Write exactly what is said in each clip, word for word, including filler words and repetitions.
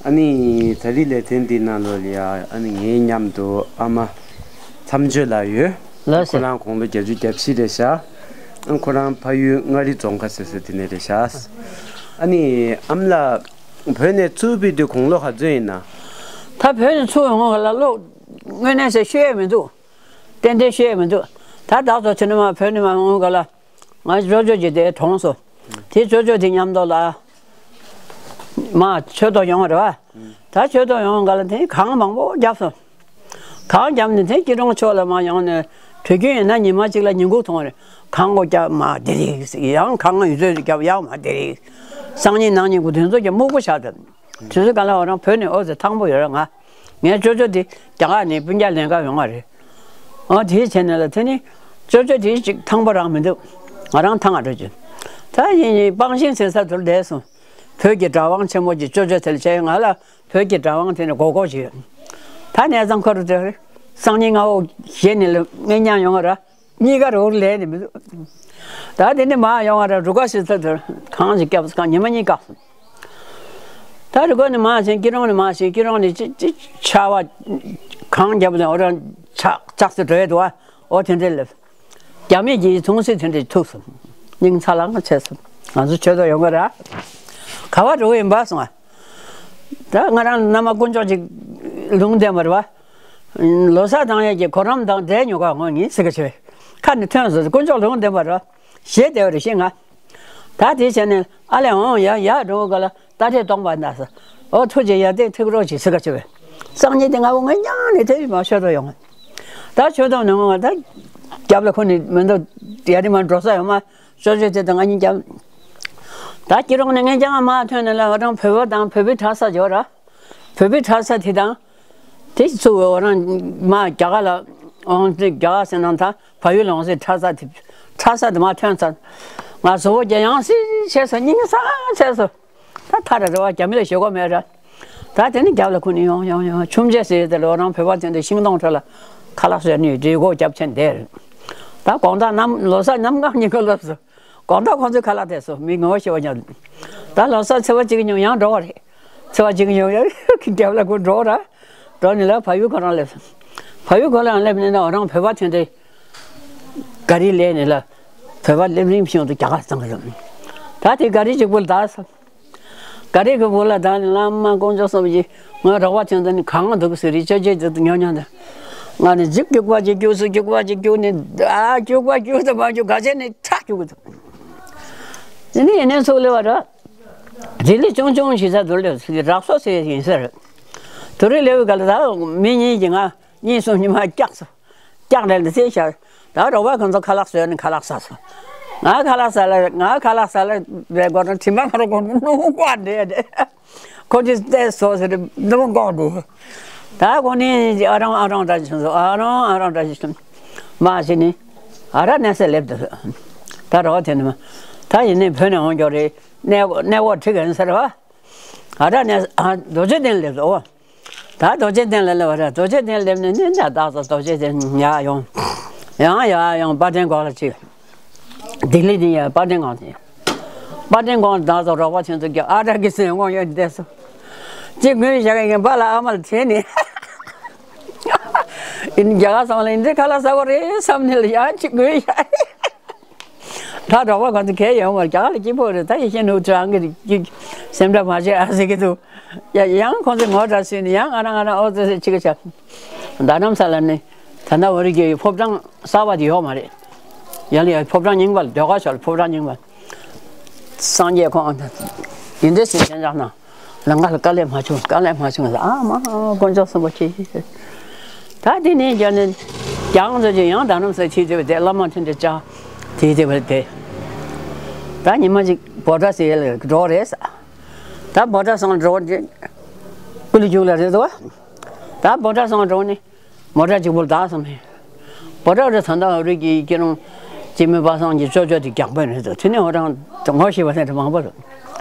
ཨ་ནི་ད་རེས་ལེ་ཚན་འདི་ནང་ལོགས་ལ་ཡ་ཨ་ནི་ངའི་མཉམ་དུ་ཨ་མ་མཚམས་གཅོད་ལགས་ཡོད། ལགས་སོ། ཁོ་རང་དགུང་ལོ་བརྒྱད་ཅུ་གྱ་བཞི་རེད་ཤག་ཨ་ཁོ་རང་ཕ་ཡུལ་མངའ་རིས་རྫོང་ཁག་ཟེར་ས་དེ་ནས་རེད་ཤག་ཨ་ནི་ཨ་མ་ལགས་བོད་ནས་ཚུར་ཕེབས་དུས་དགུང་ལོ་ག་ཚོད་ཡིན་ན། ད་བོད་ནས་ཚུར་ཡོང་བ་ལ་ལོ་དངོས་གནས་ཟེར་ཤེས་ཡ་མི་འདུག་ཏན་ཏན་ཤེས་ཡ་མི་འདུག་ད་བདག་ཚོ་དེ་ནས་མ་བོད་ནས་མ་ཡོང་ག་ལ། ང་ཅོ་ཅོ་ཅིག་དེ་གྲོངས་སོང་། དེ་ཅོ་ཅོ་དེ་མཉམ་དུ་ལ་མ་ཆོས་ཐོག་ཡོང་བ་རེད་བ། ད་ཆོས་ཐོག་ཡོང་ག་ལ་དེ་གངས་མང་པོ་བརྒྱབ་སོང་། གངས་བརྒྱབ་ནས་དེ་སྐྱིད་གྲོང་ཕྱོགས་ལ་མ་ཡོང་ནས་དུས་རྒྱུན་ཡིན་ན་ཉི་མ་གཅིག་ལ་ཉིན་གུང་མཐོང་བ་རེད། གངས་མགོ་བརྒྱབ་མ་དེ་རིགས་ཡང་གངས་ཡུལ་ཚོད་བརྒྱབ་ཡང་མ་དེ་རིགས་སང་ཉིན་གནངས་ཉིན་གུ་དེ་ཚོ་ཀྱང་སྨུག་པོ་ཆགས་ཏེ། དུས་ཚོད་ག་ལ་འོ་རང་བོད་ནས་ཨོ་ཙི་ཐང་པོ་ཡོད་ར་ང་། ངའི་ཅོ་ཅོ་དེ་རྒྱ་གར་ནས་སྤུན་ཀྱག་ལེན་ག་ཡོང་བ་རེད། ཨོ་དེའི་བྱས་ནས་ལ་དེ་ནི་ཅོ་ཅོ་དེ་ཅིག་ཐང་པོ་རང་མི་འདུག་ང་རང་ཐང་ང་འགྲོ་རྒྱུ། ད་ཡིན་ཡིན་སྤང་ཤིང་ཟེར་ས་དུར་བསྡད་སོང་། བོད་ཀྱི་གྲྭ་པ་ཆེན་མོ་གྱི་ཅོ་ཅོ་དེ་ལ་བྱས་ང་ལ་བོད་ཀྱི་གྲྭ་པ་དེ་ནི་མགོ་སྐོར་བྱེད་ཡོད། ད་གནས་ཚང་ཁ་རུ་དེ་སང་ཉིན་སྔ་པོ་གཞས་ནས་ལ་ངེད་མཉམ་ཡོང་བ་ར། གཉིས་ཀ་རོགས་ལས་ནི་མི་འདུག་ད་དེ་ནི་མ་ཡོང་བ་ར་རུ་ཁ་ཤི་ཚ་དུར་གང་ཞིག་སྐྱབས་གང་ཉི་མ་གཉིས་བཀག་སོང་། ད་རི་སྒོ་ནས་མར་ཕྱིན། སྐྱིད་གྲོང་ནས་མར་ཕྱིན། སྐྱིད་གྲོང་ནས་ཅི་ཅི་ཆར་པ་གངས་རྒྱབ་ནས་འོ་རང་ཆག་ཆག་སེ་འགྲོ་ཡས་འདུག་ཨ། འོ་དེ་འདྲས་སླེབས། རྒྱ་མི་གྱིས་ཚོང་སྲིད་དེ་འདྲས་ཐུག་སོང་། སྙིང་ཚ་ལང་ཆེ་སོང་། ང་ཚོ་ཆོས་ཐོག་ཡོང་གི་ར། ག་བ་འགྲོ་གི་ཡིན་པ་སོང་ཨ། ད་ང་རང་མནའ་མ་དཀོན་མཆོག་ཅིག་ལུང་བསྟན་པ་རེད་བ། ལོ་གསར་བཏང་ཡས་ཀྱི་གོ་རམས་དང་འབྲས་ཉོ་ག་ངོ་ཉིན་ཟེར་ག་བྱོས། ཁ་ནས་ཐོན་སོང་། དཀོན་མཆོག་ལུང་བསྟན་པ་རེད་བ། ཞེས་བསྡད་པ་རེད་ཤེས་ང་། ད་དེ་བྱས་ནས་ཨ་ལས་འོང་ཡ་ཡ་འགྲོ་ག་ལ་རྟ་དྲེལ་སྟོང་པ་ན་ས། ཨོ་ཐུགས་རྗེ་ཡར་ལྡན་ཐུགས་རོགས་གྱིས་ཟེར་ག་བྱེད་པས། སང་ཉིན་དེ་ང་བོ་ངའི་ཉང་ནས་དེ་མ་ཤོད་དོ་ཡོང་། ད་ཤོད་དོ་ནས་འོང་ད་རྒྱབ་ལ་ཁོ་ནི་མི་འདུག་ཡ་རི་མ་འགྲོ་ས་ཡོང་མ་ཤོད་ཤོད་དེ་ད་ང་གཉིས་རྒྱབ། ད་སྐྱིད་གྲོང་ནས་ངའི་ཅང་མ་ཐོན་ནས་ལ་ང་རང་བོད་པ་དང་བོད་པའི་གྲྭ་ས་འབྱོར་ར། བོད་པའི་གྲྭ་ས་དེ་དང་། དེ་ཚུ་འོ་རང་མ་རྒྱ་གར་ལ་འོང་དེ་རྒྱ་གར་ཟེར་ན་ད་བལ་ཡུལ་ལ་འོང་ཟེར་གྲྭ་ས་དེ་གྲྭ་ས་དེ་མ་ཐོན་ཚར། ང་བཟོ་བོ་རྒྱ་ཡང་སྲིད་བྱས་སོ་སྙིང་སང་བྱས་སོ། ད་ཐ་ར་རེ་བ་རྒྱ་མི་ལ་ཞེ་གོ་མེད་ར། ད་དེ་ནི་རྒྱབ་ལ་ཁུ་ནི་ཡོང་ཡོང་ཡོང་ཆུམ་ཆས་ཟེར་དེ་ལོ་རང་བོད་པ་དེ་འདྲ་ཤིང་སྡོང་ཁྲོད་ལ་ཁ་ལག་བཟོས་ནས་འདྲེ་སྒོ་རྒྱབ་ཆེན་བསྡད་རེད། ད་དགོང་དག་གནམ་ལོ་གསར་གནམ་གང་ཉིན་ཁ་ལབ་སོ། དགོང་དག་ཁོང་ཚོའི་ཁ་ལག་དེ་ཚོ་མི་ངོ་ཤེས་པ་ཉོ། ད་ལོ་གསར་ཚེས་པ་གཅིག་ཉོ་ཡང་འགྲོ་བ་རེད། ཚེས་པ་གཅིག་ཉོ་ཡང་རྒྱབ་ལ་ཁོ་འགྲོ་ར། འགྲོ་ནི་ལ་ཕ་ཡུལ་ཁོ་རང་སླེབས་སོང་། ཕ་ཡུལ་ཁོ་རང་སླེབས་ནས་ན་རང་བོད་པ་ཐོན་ཏེ། ག་རི་ལས་ནས་ལ། བོད་པ་སླེབས་རིམ་བྱུང་དུ་རྒྱ་གར་བཏང་གི་རེད། ད་དེ་ག་རི་གཅིག་པུ་ལ་བདག་སོང་། ག་རེ་གི་བུ་ལ་ད་ནི་བླ་མ་དཀོན་མཆོག་གསུམ་གྱིས་ང་རོགས་པ་བྱུང་ད་ནི་གང་འདུག་ཟེར་རི་ཅོ་ཅོ་ཅོ་ཉོ་ཉོ་ད། ང་ནི་འཇིགས་སྐྱུག་པ་ཅིག་སྐྱུག་སུ་སྐྱུག་པ་ཅིག་སྐྱུག་ནི་ཨ་སྐྱུག་པ་སྐྱུག་ད་མ་སྐྱུག་ག་ཚད་ནི་ཁྲག་སྐྱུག་གི་འདུག་དེ་ནི་ཡིན་ནའི་ཚུགས་ལེ་བ་ར། རི་ལི་ཅུང་ཅུང་ཞིག་ས་དུར་ལེ་སི་རག་སོ་སི་ཡིན་ཟེར། དུར་རི་ལེ་བའི་ག་ལ་ད་མི་གཉིས་ཀྱིས་ང་གཉིས་གསུམ་ཉི་མ་སྐྱག་སོ། སྐྱག་རལ་ཏེ་ཚེ་ཤར། ད་རོགས་པ་ཁོང་ཚོ་ཁ་ལག་བཟོས་ནས་ཁ་ལག་ཟ་སོང་། ང་ཁ་ལག་ཟ་ལ་ང་ཁ་ལག་ཟ་ལ་བའི་སྒོ་ནས་དྲི་མ་ཁ་རོག་གོ་ནུ་ཀོ་འདྲེ་འདྲེ། ཁོ་ཚོས་བལྟས་སོ་ཟེར་ནུ་ཀོ་འདྲེ། ད་ཁོ་ནི་ཨ་རང་ཨ་རང་འདྲ་ཞིག་སོང་ཨ་རང་ཨ་རང་འདྲ་ཞིག་སོང་། མ་ཞིག་ནི་ཨ་ར་གནས་ས་སླེབས་འདུག་ད་རོགས་དེ་ནི་མ་ད་ཡིན་ནའི་བོད་ནས་འོང་མགྱོགས་རེད། གནས་གནས་འོག་ཁྲིད་ག་ཡིན་ཟེར་བ། ཨ་ར་ནས་ཨ་རྡོ་རྗེ་གདན་སླེབས་སོ། ད་རྡོ་རྗེ་གདན་ལ་སླེབས་པ་རེད། རྡོ་རྗེ་གདན་སླེབས་ནས་ནི་འདྲ་བདག་ཚོ་རྡོ་རྗེ་གདན་ཡར་ཡོང་། ཡང་ཡར་ཡོང་དཔལ་ལྡན་གོང་ལ་ཅིག་ལྡི་ལི་ནས་ཡར་དཔལ་ལྡན་གོང་དེ། དཔལ་ལྡན་གོང་ལ་བདག་ཚོ་རོགས་པ་བྱེད་ཚོ་རྒྱ་ཨ་དྲག་གི་སེམས་ངོ་ཡོད་བསྡད་སོ། ཅིག་ངུས་བཞག་གི་ཡིན་པ་ལ་ཨ་མ་ལ་དྲན་ནས། ཡིན་རྒྱ་གར་སོང་ལ་ཡིན་འདྲའི་ཁ་ལག་ཟ་གོ་རེད་བསམ་ནས་ལ་ཡང་ཅིག་ངུས་བཞག་ད་གྲོགས་པོ་ག་ཚོད་གས་ཡོང་བར་རྒྱ་གར་ལ་སྐྱིད་པོ་རེད། ད་ཡེ་ཤེས་ནུ་ཚོ་རང་གི་སེམས་ཁྲལ་མ་བྱེད་ཨ་ཟེར་གི་འདུག་ཡ་ཡང་ཁོང་ཚོས་ངོ་སྤྲད་ཟིན་ནས་ཡང་ང་རང་ང་རང་ཨོ་ཙི་ཙི་ཅིག་གི་བྱ། ད་ནམ་ས་ལ་ནི་ད་ལྟ་བོད་རིགས་ཀྱི་ཕོ་བྲང་གསར་པ་དེ་ཡོད་མ་རེད། ཡང་ལ་ཡང་ཕོ་བྲང་རྙིང་པ་ལ་ཟློས་གར་ཤོར་ཕོ་བྲང་རྙིང་པ། སངས་རྒྱས་ཁོང་ཡིན་འདྲ་ཞིག་བྱས་འཇགས་ན། ལམ་ཁ་ལ་དཀའ་ལས་མ་བྱུང་དཀའ་ལས་མ་བྱུང་ཨ་མ་དཀོན་མཆོག་གསུམ་པོ་ཁྱེད། ད་དེ་ནས་རྒྱ་ནས་རྒྱང་ཚོ་ཅིག་ཡང་ད་ནམ་ས་ཁྱེད་དེ་བས་དེ་བླ་མ་ཐུན་དྲི་བཅའ་དེ་དེ་བས་དེ། ད་ཉི་མ་ཅིག་བོ་ཏྲ་ཟེར་ཡ་ལ་འགྲོ་རེད་ས། ད་བོ་ཏྲ་སང་འགྲོ་རེད། ཀུ་ལི་རྒྱུག་ལ་རེད་དོ། ད་བོ་ཏྲ་སང་འགྲོ་ནི། མོ་ཊ་གཅིག་པུར་བདག་སོང་ནས། བོ་ཊ་རེ་ད་ལྟ་ཨ་རི་གི་སྐྱིད་རོང་སྐྱིད་མོ་པ་སངས་ཀྱི་ཅོ་ཅོ་དེ་རྒྱག་པ་རེད་དོ། དེ་ནས་འོ་རང་ངོ་ཤེས་པ་སེམས་ཁྲལ་མང་པོ་རེད།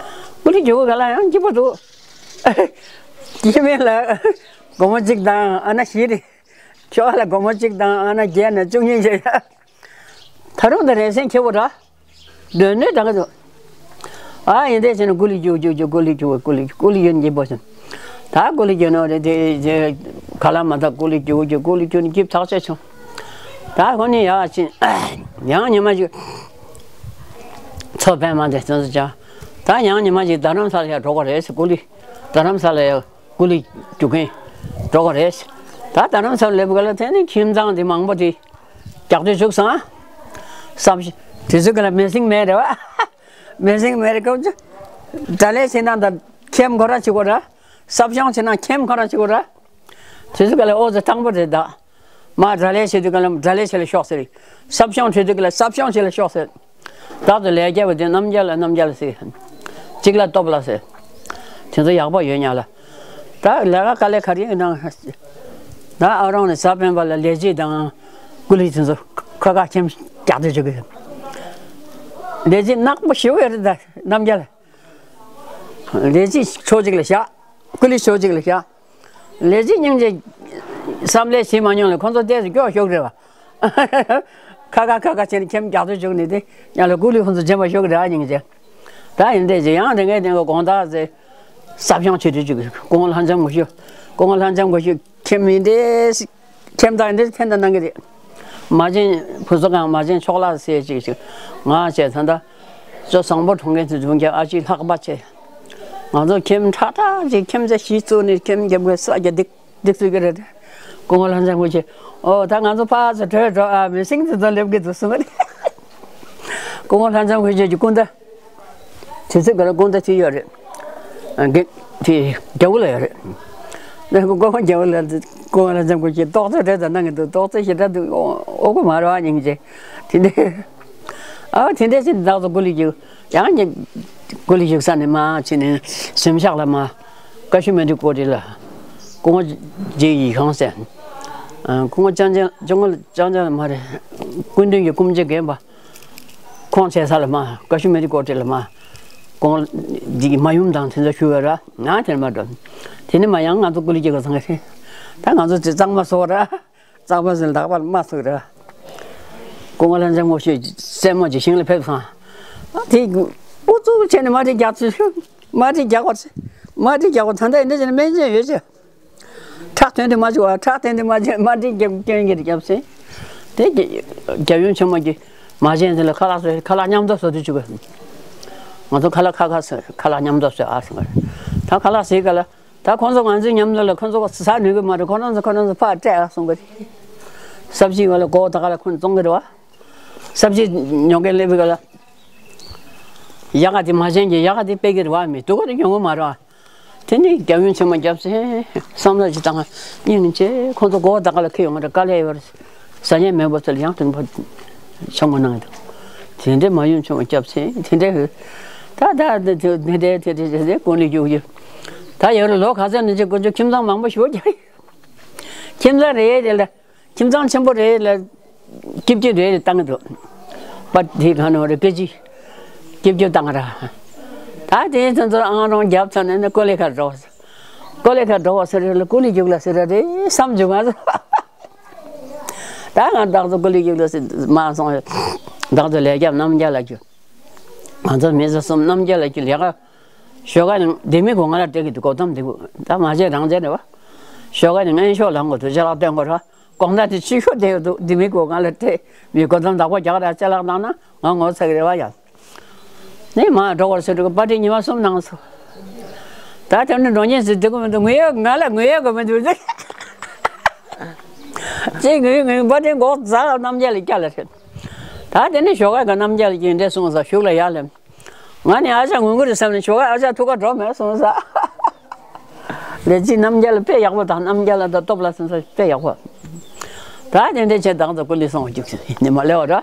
ཀུ་ལི་རྒྱུག་ག་ལ་ཡང་སྐྱིད་པོ་འདུག་སྐྱིད་མེད་ལ་སྒོར་མོ་གཅིག་དང་ཨ་ན་བཞི་རེད། ཁྱོ་ག་ལ་སྒོར་མོ་གཅིག་དང་ཨ་ན་བརྒྱད་ན་བཅུ་གཉིས་བྱས་ཡ། ད་རུང་ད་རེ་སེང་ཁྱེད་པོ་ར། སྡོད་ནས་ད་ག་དུ། ཨ་ཡིན་དེ་བྱས་ན་ཀུ་ལི་རྒྱུག་རྒྱུག་རྒྱུག་ཀུ་ལི་རྒྱུག་ཀུ་ལི་ཀུ་ལི་ཡོན་སྐྱིད་པོ་བྱུང་། ད་ཀུ་ལི་རྒྱུག་ནོ་རེད་དེ། ཁ་ལག་མ་ཐག་ཀུ་ལི་རྒྱུག་རྒྱུག་ཀུ་ལི་རྒྱུག་ནི་སྐྱིད་ཐག་ཆོད་བྱུང་། ད་ཁོ་ནི་ཡག་ཕྱིན། ཡང་ཉི་མ་ཞིག་མཚོ་པདྨ་དེ་ཚོ་ཚོ་བྱ། ད་ཡང་ཉི་མ་ཞིག་རྡ་རམ་ས་ལ་ཡར་འགྲོ་དགོས་རེད་ཟེར། ཀུ་ལི་རྡ་རམ་ས་ལ་ཡར་ཀུ་ལི་རྒྱུག་མཁན་འགྲོ་དགོས་རེད་ཟེར། ད་རྡ་རམ་ས་ལ་སླེབས་སྐབས་ལ་དེ་ནི་ཁྱིམ་ཚང་དེ་མང་པོ་དེ་རྒྱག་དུས་བཅུག་སོང་། བསམ་ཤེས་དེ་ཚོ་ག་ལ་མེ་སྲེག་མེད་རེད་བ། མེ་སྲེག་མེད་རེད། ཀོ་ཅི་དགྲ་ལས་བྱེད་ན་ད་ཁྱིམ་ཁོ་ར་བྱེད་དགོས་ར། ས་ཕྱང་བྱེད་ན་ཁྱིམ་ཁོ་ར་བྱེད་དགོས་ར། དེ་ཚོ་ག་ལ་ཨོ་ཙི་དང་པོ་རེད་ད། མ་དགྲ་ལས་བྱེད་དུས་ག་ལ་དགྲ་ལས་བྱེད་ལ་ཤོག་ཟེར། ས་ཕྱང་བྱེད་དུས་ག་ལ་ས་ཕྱང་བྱེད་ལ་ཤོག་ཟེར། བདག་ཏུ་ལས་རྒྱལ་བ་དེ་རྣམ་རྒྱལ་ལ་རྣམ་རྒྱལ་ཟེར། གཅིག་ལ་སྟོབས་ལ་ཟེར། དེ་ཚོ་ཡག་པོ་ཡོད་ཉག་ལ། ད་ལས་ཀ་དཀའ་ལས་ག་རེ་ཡིན་ནའང་། ད་ཨ་རོང་ནས་གཟའ་སྤེན་པ་ལ་ལས་བྱེད་དང་ཀུ་ལི་དེ་ཚོ་ཁ་ཁ་ཁྱིམ་རྒྱག་དུས་བཅུག་གི། ལས་བྱེད་ནག་པོ་ཞེ་པོ་ཡོད་རེད་ད་རྣམ་རྒྱལ། ལས་བྱེད་ཕྱོགས་གཅིག་ལ་བཞག་ཀུ་ལི་ཕྱོགས་གཅིག་ལ་བཞག་ལས་བྱེད་སྙིང་རྗེ་བསམ་ལས་བྱེད་མ་མྱོང་ལ་ཁོང་ཚོ་ཏོག་ཙམ་སྐྱོ་ཤོག་རེད་བ། ཁ་ཁ་ཁ་ཁ་བྱས་ནས་ཁྱིམ་རྒྱག་དུས་བཅུག་ནས་དེ་ཡང་ལ་ཀུ་ལི་ཁོང་ཚོ་སྦྱིན་པ་ཤོག་རེད་ཨ་སྙིང་རྗེ། ད་ཡིན་དེ་ཅི་ཡང་དེ་ངས་དེ་ག་དགོང་དག་ཚེ་ས་ཕྱང་བྱེད་དུས་བཅུག་སྐུ་ངོ་ལྷ་འཇམ་དགུ་ཤོག་སྐུ་ངོ་ལྷ་འཇམ་དགུ་ཤོག་ཁྱིམ་མི་འདྲེ། ཁྱིམ་བདག་འདི་ཐེན་ད་གནང་གི་རེད། མ་བྱན་བུ་གསོ་ཁང་མ་བྱན་ཕྱོགས་ལ་ཟེར་ཅིག་ཅིག་ང་བྱས་ད་ལྟ་ཅོ་བཟང་པོ་གྲོང་ཁྱེར་དུ་འཛུལ་རྒྱུ་ཨ་ཅེ་ལྷག་པ་ཆེ། ང་ཚོ་ཁྱིམ་ཁྲག་ཁྲག་ཅིག་ཁྱིམ་ཚེ་གཞིས་བཙུགས་ནས་ཁྱིམ་རྒྱབ་ཀྱི་ས་རྒྱ་སྡིག་སྡིག་བཙུགས་ཀྱི་རེད། སྐུ་ངོ་ལྷ་འཇམ་དགུ་ཤོག་ཨོ་ད་ང་ཚོ་ཕར་ཚུར་བྲོས་འགྲོ་ཨ་མི་སེང་ཚེ་ཚོ་སླེབས་ཀྱི་འདུག་གསུངས་པ་རེད། སྐུ་ངོ་ལྷ་འཇམ་དགུ་ཤོག་གི་སྐུ་ཟླ། དུས་ཚོད་ག་ལ་དགོང་དག་དེ་ཡོད་རེད། དགེ་དེ་རྒྱ་བོ་ལ་ཡོད་རེད། ནས་སྒོ་ཁོང་རྒྱ་བོ་ལ་སྒོ་ལ་འཛོམས་དགོས་ཀྱི་ཏོག་ཙེ་རེད་ད་གནང་གི་འདུག་ཏོག་ཙེ་ཞེ་དྲག་འདུག་ཨོ་གོ་མ་རོ་ཨ་སྙིང་རྗེ། དེ་འདྲས་ཨ་དེ་འདྲས་ཅིག་བདག་ཚོ་ཀུ་ལི་རྒྱུག་ཡང་ཉིན་ཀུ་ལི་རྒྱུག་ས་ནས་མ་ཕྱིན་ནས་གཟིམ་ཤག་ལ་མ་ཀ་ཤུ་མན་ཌི་ཀོ་ཊི་ལ་སྐུ་ངོ་རྗེ་ཡིད་ཁང་ཟེར། སྐུ་ངོ་ལྕང་སྐྱ་སྐུ་ངོ་ལྕང་སྐྱ་མ་རེད། སྐུ་མདུན་གྱི་སྐུ་མཆེད་རྒན་པ། ཁོང་བྱས་ས་ལ་མ་ཀ་ཤུ་མན་ཌི་ཀོ་ཊི་ལ་མ། ཁོང་འདི་མ་ཡུམ་དང་དེ་ཚོ་ཞུ་བ་ར་ང་དེར་མ་འགྲོ། དེ་ནི་མ་ཡང་ང་ཚོ་ཀུ་ལི་སྐྱེ་ག་ཚང་གི་ད་ང་ཚོ་དེ་གཙང་མ་བཟོ་བ་ར། གཙང་མ་ཟིན་ལག་པར་མ་ཚུགས་ར། སྐུ་ངོ་ལྷ་འཇམ་དགུ་ཤོག་སྲས་མོ་ཅིག་ཞིང་ལ་ཕེབས་སོང་། དེ་ཨུ་ཚུགས་བྱས་ནས་མ་དེ་རྒྱག་ཚུལ་ཤོད། མ་དེ་རྒྱག་པར་མ་དེ་རྒྱག་པར་ད་ལྟ་ཡིན་འདྲ་བྱས་ན་སྨན་བཅོས་ཡོད་ཅེ། ཁྲག་ཐོན་དུ་མ་བཅུག་པ་ཁྲག་ཐོན་དུ་མ་བཅུག་མ་འགྲིག་རྒྱབ་སྐྱོན་གྱི་རྒྱབ་སེ། དེ་རྒྱ་ཡུམ་ཆེན་མོ་གྱི་མ་བྱན་དེ་ལ་ཁ་ལག་བཟོས་ཁ་ལག་མཉམ་དུ་བཟོ་དུ་བཅུག་ང་ཚོ་ཁ་ལག་ཁ་ཁ་ཟོས་ཁ་ལག་མཉམ་དུ་བཟོས་ཨ་སོང་གི་ད་ཁ་ལག་ཟོས་ག་ལ་ད་ཁོང་ཚོ་ང་ཚོའི་མཉམ་དུ་ལ་ཁོང་ཚོ་ཟ་ནུས་གི་མ་རེད། ཁོ་རང་ཚོ་ཁོ་རང་ཚོ་ཕར་སྤྲད་ཨ་སོང་གི་རེད། ས་བྱི་བ་ལ་གོ་ད་ག་ལ་ཁོང་བཙོང་གི་རེད་བ། ས་བྱི་ཉོ་མཁན་སླེབས་གི་ལ། ཡ་ག་དེ་མ་བྱན་གྱི་ཡ་ག་དེ་སྤེལ་གི་རེད་བ་མི་དུ་ག་དེ་ཉོ་གི་མ་རེད་བ། དེ་ནི་རྒྱ་ཡུམ་ཆེན་མོ་སྐྱབས་སེ་བསམ་བློ་ཞིག་བཏང་སྙིང་རྗེ་ཁོང་ཚོ་མགོ་ད་ག་ལ་ཁེ་ཡོང་གི་རེད་དཀའ་ལས་ཡོད་རེད། ཟ་ཉན་མེད་པ་ཚོ་ལ་ཡང་དྲིན་པ་ཆེན་མོ་གནང་གི་འདུག་དེ་འདྲའི་མ་ཡུམ་ཆེན་མོ་སྐྱབས་སེ་དེ་འདྲའི་ད་ད་དེ་དེ་དེ་དེ་དེ་དེ་ཀུན་ལས་རྒྱུག་རྒྱུ་ད་ཡོད་རེད། ལོ་ག་ཚོད་ནས་ཅིག་དཀོན་མཆོག་ཁྱིམ་ཚང་མང་པོ་ཞིག་རྒྱག་ཁྱིམ་ཚང་རེ་རེ་ལ། ཁྱིམ་ཚང་ཆེན་པོ་རེ་ལ་སྐྱིབ་སྐྱིབ་རེ་རེ་བཏང་གི་འདུག་པ་དེ་ག་ནོ་རེ་སྐད་ཅིག་སྐྱིབ་སྐྱིབ་བཏང་ར། ད་དེ་ཚོ་ཚོ་ཨང་རོང་རྒྱབ་ཚར་ནས་ནི་ཀོ་ལེ་ཁར་འགྲོ། ཀོ་ལེ་ཁར་འགྲོ་བ་ཟེར་རེ་ལ་ཀུ་ལི་རྒྱུག་ལ་ཟེར་ར་རེ་བསམ་བྱུང་ང་ཚོ། ད་ང་བདག་ཚོ་ཀུ་ལི་རྒྱུག་ལ་ཟེར་མ་སོང་། བདག་ཚོ་ལས་རྒྱབ་རྣམ་རྒྱལ་ལ་རྒྱུག་ང་ཚོ་མི་ཚོ་གསུམ་རྣམ་རྒྱལ་ལ་རྒྱུག་ལས་ཀ་ཞོགས་ཀ་ནས་ལྡེ་མིག་གོ་ང་ལ་སྤྲད་ཀྱི་འདུག་གོ་ཏམ་འདི་གུ་ད་མ་བྱས་རང་བྱས་རེད་བ། ཞོགས་ཀ་ནས་སྔན་ཤོག་ལངས་དགོས་འདུག་ཅ་ལག་སྟོན་དགོས་ར། དགོང་དག་དེ་ཕྱི་ཤོག་བསྡད་ཡོད་འདུག་ལྡེ་མིག་གོ་ང་ལ་སྤྲད་མི་གོ་ཏམ་བདག་པོ་རྒྱག་ར་ཅ་ལག་བཏང་ན་ང་ངོ་ཚ་གི་རེད་བ་ཡ། ནས་མ་འགྲོ་བར་ཟེར་འགྲོ་གི་པར་ཊི་ཉི་མ་གསུམ་གནང་སོང་། ད་དེ་ནས་འགྲོ་ཉན་ཟེར་འདུག་གི་མི་འདུག་ངུ་ཡོད་ང་ལ་ངུ་ཡོད་གི་མི་འདུག་ཟེར། ཅེས་ངུས་ངུས་པར་ཊི་འགོག་རྫ་ལ་རྣམ་རྒྱལ་ལ་བསྐྱལ་ལ་ཕེབས། ད་དེ་ནས་ཞོགས་ཀ་གི་རྣམ་རྒྱལ་གྱིས་འདྲེ་གསུངས་ས་ཞུགས་ལ་ཡར་སླེབས། ང་ནི་ཨ་ཅག་ངུ་གི་རེད་བསམ་ནས་ཞོགས་ཀ་ཨ་ཅག་ཐུག་ག་འགྲོ་མེད་གསུངས་ས། ལས་ཅི་རྣམ་རྒྱལ་དཔེ་ཡག་པོ་དང་རྣམ་རྒྱལ་དང་སྟོབས་ལ་སེམས་ས་དཔེ་ཡག་པོ། ད་དེ་འདྲ་བྱས་བདག་ཚོ་ཀུ་ལི་སོང་བ་རྒྱུགས་ཟིན་ནི་མ་ལེ་བ་ར།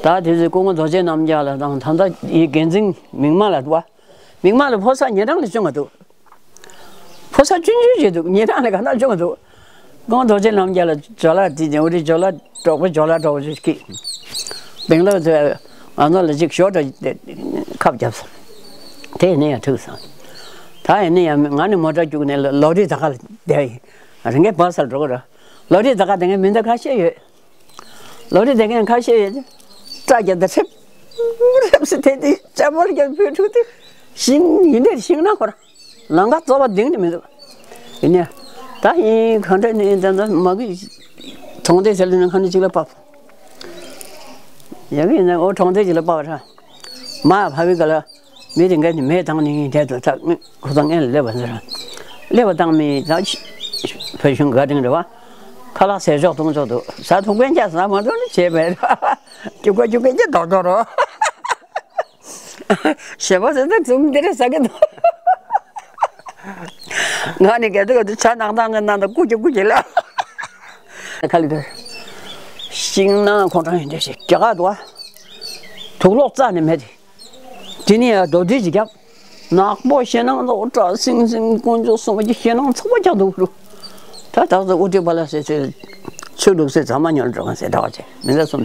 ད་དེ་ཚོའི་སྐུ་ངོ་རྡོ་རྗེ་རྣམ་རྒྱལ་ལ་དང་ད་ལྟ་ཡི་འགན་འཛིན་མིག་དམར་ལ་བ། མིག་དམར་ལ་ཕོ་གསར་ཉེ་རང་ལ་བྱུང་བ་འདུག་ཕོ་གསར་ཆུང་ཆུང་ཞིག་འདུག་ཉེ་རང་ལ་ག་ན་བྱུང་བ་འདུག་སྐུ་ངོ་རྡོ་རྗེ་རྣམ་རྒྱལ་ལ་ཇོ་ལ་དེ་ཉིན་འུ་རི་ཇོ་ལ་གྲོགས་པོ་ཇོ་ལ་གྲོགས་པོ་ཞིག་གིས། སྦེང་ལོར་དུ་ང་ཚོ་ལ་ཅིག་ཞོར་དུ་ཁབ་བརྒྱབ་སོང་། དེ་ཡིན་ན་ཡང་འགྲིག་སོང་། ད་ཡིན་ན་ཡང་ང་ནི་མོ་ཊ་བརྒྱུགས་ནས་ལོ་རི་ད་ག་ལ་བསྡད་ཡིན། རང་གི་བ་སར་འགྲོ་གི་ར། ལོ་རི་ད་ག་དེ་ངའི་མི་འདི་ཁ་ཤས་ཡོད། ལོ་རི་དེ་གའི་ཁ་ཤས་ཡོད། སྐྲ་རྒྱབ་དེ་རེབ་རེབ་སེ་དེ་དེ་ལྕགས་པོ་རྒྱབ་བོད་ཕྲུག་དེ་ཤིང་ཡིན་དེ་ཤིང་ནགས་ཁོ་ར། ལམ་ཁ་རྩོག་པ་གདེང་ནི་མི་འདུག་ཡིན་ནའི། ད་ཡིན་གང་འདྲ་ནི་ད་ད་མ་གི་གྲོང་སྡེ་ཟེར་ལ་ནི་ཁ་ནི་གཅིག་ལ་བབས། ཡང་ཡིན་ན་འོ་གྲོང་སྡེ་གཅིག་ལ་བབས་ར། མ་བབས་པའི་སྐབས་ལ་མི་དེ་འགའ་ནི་མེ་བཏང་ནི་ཡིན་དེ་དུ་ད་ཁོ་ཚང་སྔོན་ལ་སླེབས་པ་ཟེར། སླེབས་པ་བཏང་མི་ད་བོད་གཞུང་བཀའ་དྲིན་རེད་བ། ཁ་ལག་ཟས་ཕྱོགས་གཏོང་ཕྱོགས་དུ་ཟ་ཐུབ་མཁན་ཅག་ཟ་མ་ཐུབ་ནི་བྱས་པས་ར། རྒྱུག་པ་རྒྱུག་མཁན་ཅག་རྡོག་རྡོག་རོ། ཞེ་པོ་ཟེར་ན་འཛུམ་འདི་རེད་ཟ་གི་འདུག་ང་ནི་གལ་ཏེ་གལ་ཏེ་ཇ་ནག་ཐང་གི་ནང་དུ་སྐུ་གྱུར་སྐུ་གྱུར་ལ། ཁ་ལི་དེ། ཤིང་ནགས་ཁོང་ཁྲང་ཡིན་འདྲ་ཞིག་རྒྱ་གར་འདུག་ཨ། དུག་ལོག་རྩ་ནས་མེད་དེ། དེ་ནི་ཡང་རྡོ་དྲིལ་གྱིས་བརྒྱབ། ནག་པོ་ཞེད་སྣང་ལོག་བཀྲ་སིང་སིང་དཀོན་མཆོག་གསུམ་གྱི་ཞེད་སྣང་ཚ་པོ་རྒྱག་འདུག་རུ། ད་ད་ཚོ་ཨུ་ཏི་པ་ལ་ཟེར་ཚེ་ཆོས་ལུགས་སེ་ཚང་མ་ཉོར་འགྲོ་ག་ཟེར་གྲགས་ཆེ་མི་ཚེ་གསུམ།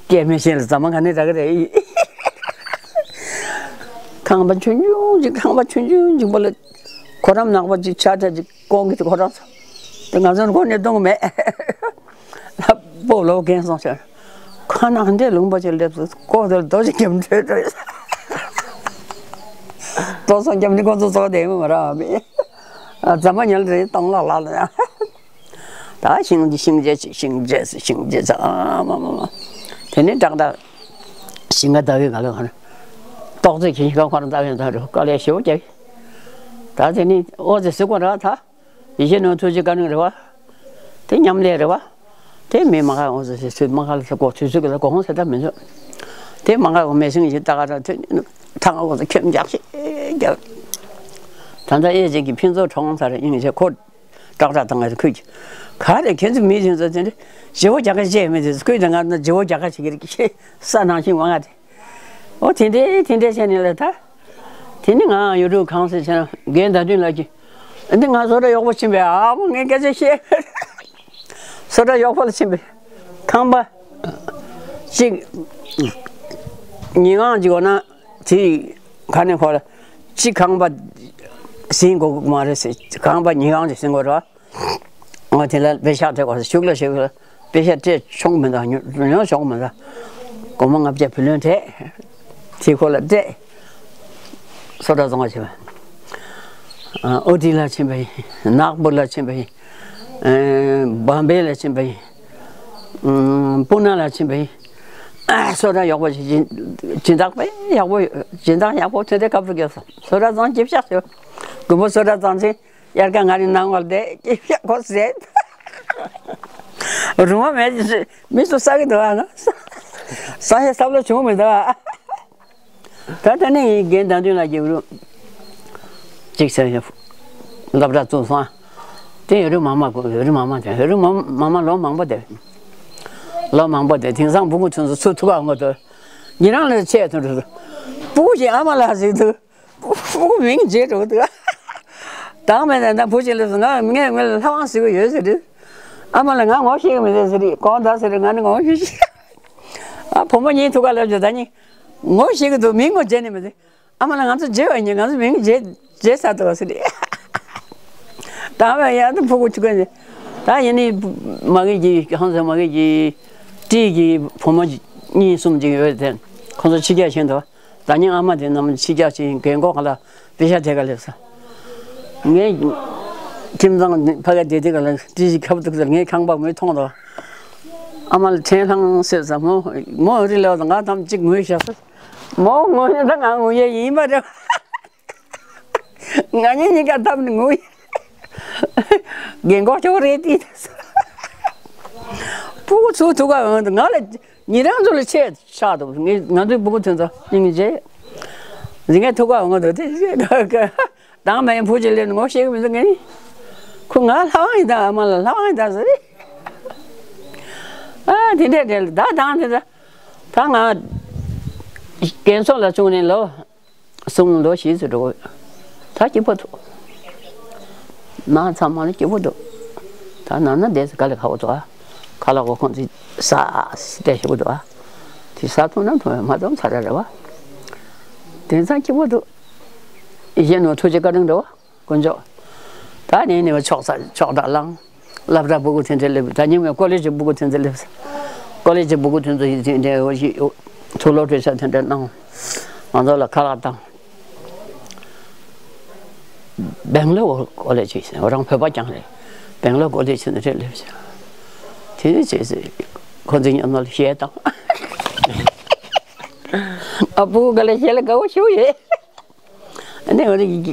སྐད་མི་ཤེས་ལ་ཟ་མ་ག་ནས་རག་གི་རེད། ཁང་པ་ཆུང་ཆུང་ཅིག་ཁང་པ་ཆུང་ཆུང་ཅིག་པོ་ལ་ཁོ་རམ་ནག་པོ་ཅིག་ཆ་ཆ་ཅིག་ཀོང་གི་ཁོ་རམ་ཚོ། དེ་ང་ཚོ་ཁོ་ནས་གཏོང་གི་མེད། སྤོ་ལོ་རྒན་སོང་ཤག་ཁ་ནང་འདྲེ་ལུང་པ་ཅིག་སླེབས་སོང་ཀོ་དེར་རྡོ་ཅིག་རྒྱབ་འཕྲོས་འགྲོ་ཡོད། རྡོ་སོང་རྒྱབ་ནི་ཁོ་ཚོ་ཚོགས་བསྡད་མི་མ་རག་མེད། ཟ་མ་ཉལ་རེད་གཏོང་ལག་ལག་ལ་ཡང་། ད་ཤིང་ཤིང་རྗེས་ཤིང་རྗེས་ཤིང་རྗེས་ཨ་མ་མ་མ། དེ་ནས་བྲག་དང་། ཤིང་ཁ་ཟླ་བའི་ག་ལ་ཁ་ན། ཏོག་ཙེ་ཁྱི་ཤིང་ཁ་ཁོ་རང་ཟླ་བའི་ཟླ་རུ་དཀའ་ལས་ཞེ་པོ་རྒྱག་ད་དེ་ནས་ཨོ་ཙེ་ཟི་ཀོ་ར་ད། ཡེ་ཤེས་ནོར་ཐུགས་རྗེ་བཀའ་དྲིན་རེད་བ། དེ་མཉམ་ལས་རེད་བ། དེ་མི་མ་ག་ཨོ་ཙེ་ཟི་སུས་མ་ག་ལ་ཟི་ཀོ་དུས་ཚོད་ཀྱི་ལ་གོ་ཧོང་ཟེར་ད་མི་འཇོག་དེ་མ་ག་གོ་མེ་ཤིང་ཞིག་ད་ག་ར་དེ་ཐང་ཨོ་ཙེ་ཁྱོད་འཇག་ཤེས་རྒྱག་ད་ལྟ་ཨེ་ཅིག་གི་ཕན་ཚུན་གྲོང་ཚར་ཡིན་ཞེས་ཁོ། ཏག་ཏག་བཏང་བའི་ཁུལ་གྱི། ག་རེ་ཁྱེད་ཚོ་མི་དེ་ཚོ་དེ་འདྲ་བརྗེ་བོ་རྒྱག་ཁ་བྱས་མི་དེ་ཚོ་ཁུལ་དེ་ང་ན་བརྗེ་བོ་རྒྱག་ཁ་བྱེད་ཀྱི་རེད་ཁྱེད་ས་ནང་བཞིན་མ་ང་དེ། ཨོ་དེ་འདྲའི་དེ་འདྲའི་བྱས་ནས་ལ་ད། དེ་ནི་ང་ཡུལ་གྲུ་གང་སེ་བྱས་ན་རྒན་ཟླ་སྒྲོན་ལགས་ཀྱིས། འདི་ང་བཟོ་གྲྭ་གཡོག་པོ་ཕྱིན་པས་ཨ་མོ་ངས་སྐད་ཆ་བཤད། བཟོ་གྲྭ་གཡོག་པོ་ལ་ཕྱིན་པས། ཁང་པ། གཅིག་ཉིན་གང་གཅིག་འོ་ན། དེ་ག་ནས་ཁོ་ལ་གཅིག་ཁང་པ་ཟིན་དགོས་མ་རེད་ཟེར། ཁང་པ་ཉིན་གང་ཅིག་ཟིན་དགོས་རེད་བ། ང་དེ་ལ་པེ་ཤག་སྤྲད་དགོས་ཟེར་ཤུགས་ལ་ཞུགས་ལ་པེ་ཤག་སྤྲད་ཆོག་མི་འདུག་ཉོ་ཉོ་ཆོག་མི་འདུག་སྒོར་མོ་ལྔ་བརྒྱ་བུ་ལོན་སྤྲད། དེ་ཁོ་ལ་སྤྲད། སོ་ཏྲ་བཙོང་བ་བྱས་པ། ཨ་ཨོ་ཏི་ལ་ཕྱིན་པ་ཡིན། ནག་པོ་ལ་ཕྱིན་པ་ཡིན། ཨ་བམ་བེ་ལ་ཕྱིན་པ་ཡིན། ཨ་པུ་ན་ལ་ཕྱིན་པ་ཡིན། ཨ་སོ་ཏྲ་ཡག་པོ་ཞིག་སྦྱིན་སྦྱིན་བདག་དཔེ་ཡག་པོ་ཡོད། སྦྱིན་བདག་ཡག་པོ་དེ་འདྲའི་སྐབས་སུ་སྐྱེས་སོང་། སོ་ཏྲ་བཙོང་ཅི་བཞག་ཞུ། དགུན་པོ་སོ་ཏྲ་བཙོང་ཚེ་དབྱར་ཁ་ང་རའི་ནང་ལ་བསྡད་ཅི་བཞག་ཁོ་ཟད། རུང་བ་མེད་ཅི་མི་སུ་ཟ་གི་འདུག་ཨ་ན། ཟ་ཧེ་བསམ་བློ་བྱུང་མི་འདུག་ཨ། ད་ལྟ་ནས་རྒན་ཟླ་སྒྲོན་ལགས་ཀྱི་རུ། གཅིག་ཟེར་ཡ། སློབ་གྲྭ་བཙུགས་སོང་། དེ་ཡོད་རུ་མ་མ་གོ་ཡོད་རུ་མ་མ་དེ་ཡོད་རུ་མ་མ་མ་ལོ་མང་པོ་དེ། ལོ་མང་པོ་དེ་དེང་སང་སྤུ་གུ་ཚོ་ཚོ་ཐུག་ག་ངོ་དོ། ཉི་རང་ལ་ཆེ་ཐོན་རུ། སྤུ་གུ་ཞིག་ཨ་མ་ལ་ཟིག་འདུག་སྤུ་གུ་མིང་བརྗེད་འགྲོ་འདུག་དང་མེད་ན་བུ་ཞིག་ལ་ང་ངས་ངས་ལྷ་དབང་ཟེར་གི་ཡོད་ཟེར་དུས། ཨ་མ་ལ་ང་ངོ་ཤེས་གི་མི་འདུག་ཟེར་དུས་གང་ལྟར་ཟེར་དུས་ང་ནི་ངོ་ཤེས་ཤེས། ཨ་བུ་མོ་གཉིས་ཐུག་ག་ལབ་ཀྱི་ད་ནི། ངོ་ཤེས་གི་འདུག་མིང་ངོ་བརྗེད་ནི་མི་འདུག་ཨ་མ་ལ་ང་ཚོ་བརྗེད་པ་ཡིན། ང་ཚོ་མིང་བརྗེད་བརྗེད་ཚར་འདུག་ཟེར་དུས། ད་བས་ཡང་ད་ཕྲུ་གུ་ཆུ་ཀན་ད་ཡིན་ནི་མ་གི་གི་ཧང་སང་མ་གི་གི་ཏི་གི་བུ་མོ་གཉིས་གསུམ་ཅིག་ཡོད་དེ་ཁོང་ཚོ་ཕྱི་རྒྱལ་ཕྱིན་འདུག་ད་ནི་ཨ་མ་དེ་རྣམས་ཕྱི་རྒྱལ་ཕྱིན་རྒན་གོག་ལ་པེ་ཤ་དེ་ག་སླེབས་ས། ངས་ཁྱིམ་ཚང་ཕ་ག་དེ་དེ་ག་ལ་ཏི་ཞིག་ཁ་བུ་འདུག་ཟེར་ངས་ཁང་པ་ངོས་མཐོང་དོ། ཨ་མ་ལ་ཕྲན་ལྷང་སེ་ཟ་མོ་མོ་རི་ལེ་བ་ང་ཐམ་གཅིག་ངོས་བཞག་ས། མོ་ངོས་ནས་ད་ང་ངོས་ཡས་ཡིན་པ་རེད། ང་གཉིས་གཉིས་ཀ་འཐམ་ནས་ངུ་ཡི། རྒན་གོག་ཁྱོད་རེད་དེ། སྤུ་གུ་ཚུར་ཐུག་ག་འོང་དུས་ང་ལ་ཉིན་རང་ཚོ་ལ་ཆེ་ཆགས་འདུག་ང་ང་ཚོའི་སྤུ་གུ་ཚོ་ཚོ་སྙིང་རྗེ། རི་ངའི་ཐུག་ག་འོང་དུས་དེ་དང་མ་ཡིན་བུ་ཅིག་སླེབས་ནས་ངོ་ཤེས་ཀྱི་མི་འདུག་ངས་ནི། ཁོ་ང་ལྷ་དབང་ཡིན་དང་ཨ་མ་ལ་ལྷ་དབང་ཡིན་དང་ཟེར། ཨ་དེ་འདྲས་འདྲས་ལ་ད་དང་དེ་ད་ད་ང་རྒན་གསོ་ལ་བྱུང་ནས་ལོ། གསུམ་ལོ་བཞི་ཙམ་འགྲོ་གི། ད་སྐྱིད་པོ་འདུག་ནང་ཚང་མ་ལ་སྐྱིད་པོ་འདུག་ད་ནང་ན་བསྡད་ས་དཀའ་ལས་ཁག་པོ་འདུག་ཨ། ཁ་ལག་གོ་ཁོང་ཚོས་ཟ་ཟི་བལྟས་ཞིག་འདུག་ཨ། དེ་ཟ་ཐུབ་ན་ཐུབ་མ་ཐུབ་ཚ་ར་རེད་བ། དེང་སང་སྐྱིད་པོ་འདུག་གཞན་ནོར་ཐུགས་རྗེ་བཀའ་དྲིན་རེད་བ། དཀོན་མཆོག་ད་ནས་ནས་ཆོག་ས་ཆོག་ད་ལང་། སློབ་གྲྭ་སྤུ་གུ་དེ་འདྲ་སླེབས། ད་ཉིན་མོའི་ཀོ་ལེ་ཇི་སྤུ་གུ་དེ་འདྲ་སླེབས། ཀོ་ལེ་ཇི་སྤུ་གུ་དེ་ཚོ་ཡིན་དེ་འདྲ་འོ་ཞིག་ཚུར་ལོག་སྤྲད་ས་དེ་འདྲ་གནང་། ང་ཚོ་ལ་ཁ་ལག་བཏང་། སྦེང་ལོར་ཀོ་ལེ་ཇི་ཟེར། རང་བོད་པ་རྐྱང་རེད། སྦེང་ལོར་ཀོ་ལེ་ཇི་ནས་རེད་སླེབས་བྱས། དེ་ནས་བྱས་ཚེ་ཁོ་ཚོའི་མཉམ་དུ་གཞས་བཏང་། ཨ་ཕྲུ་གུ་ག་ལ་གཞས་ལ་དགའ་བོ་ཞེ་པོ་ཡོད། ཨ་ནི་འོ་དེ་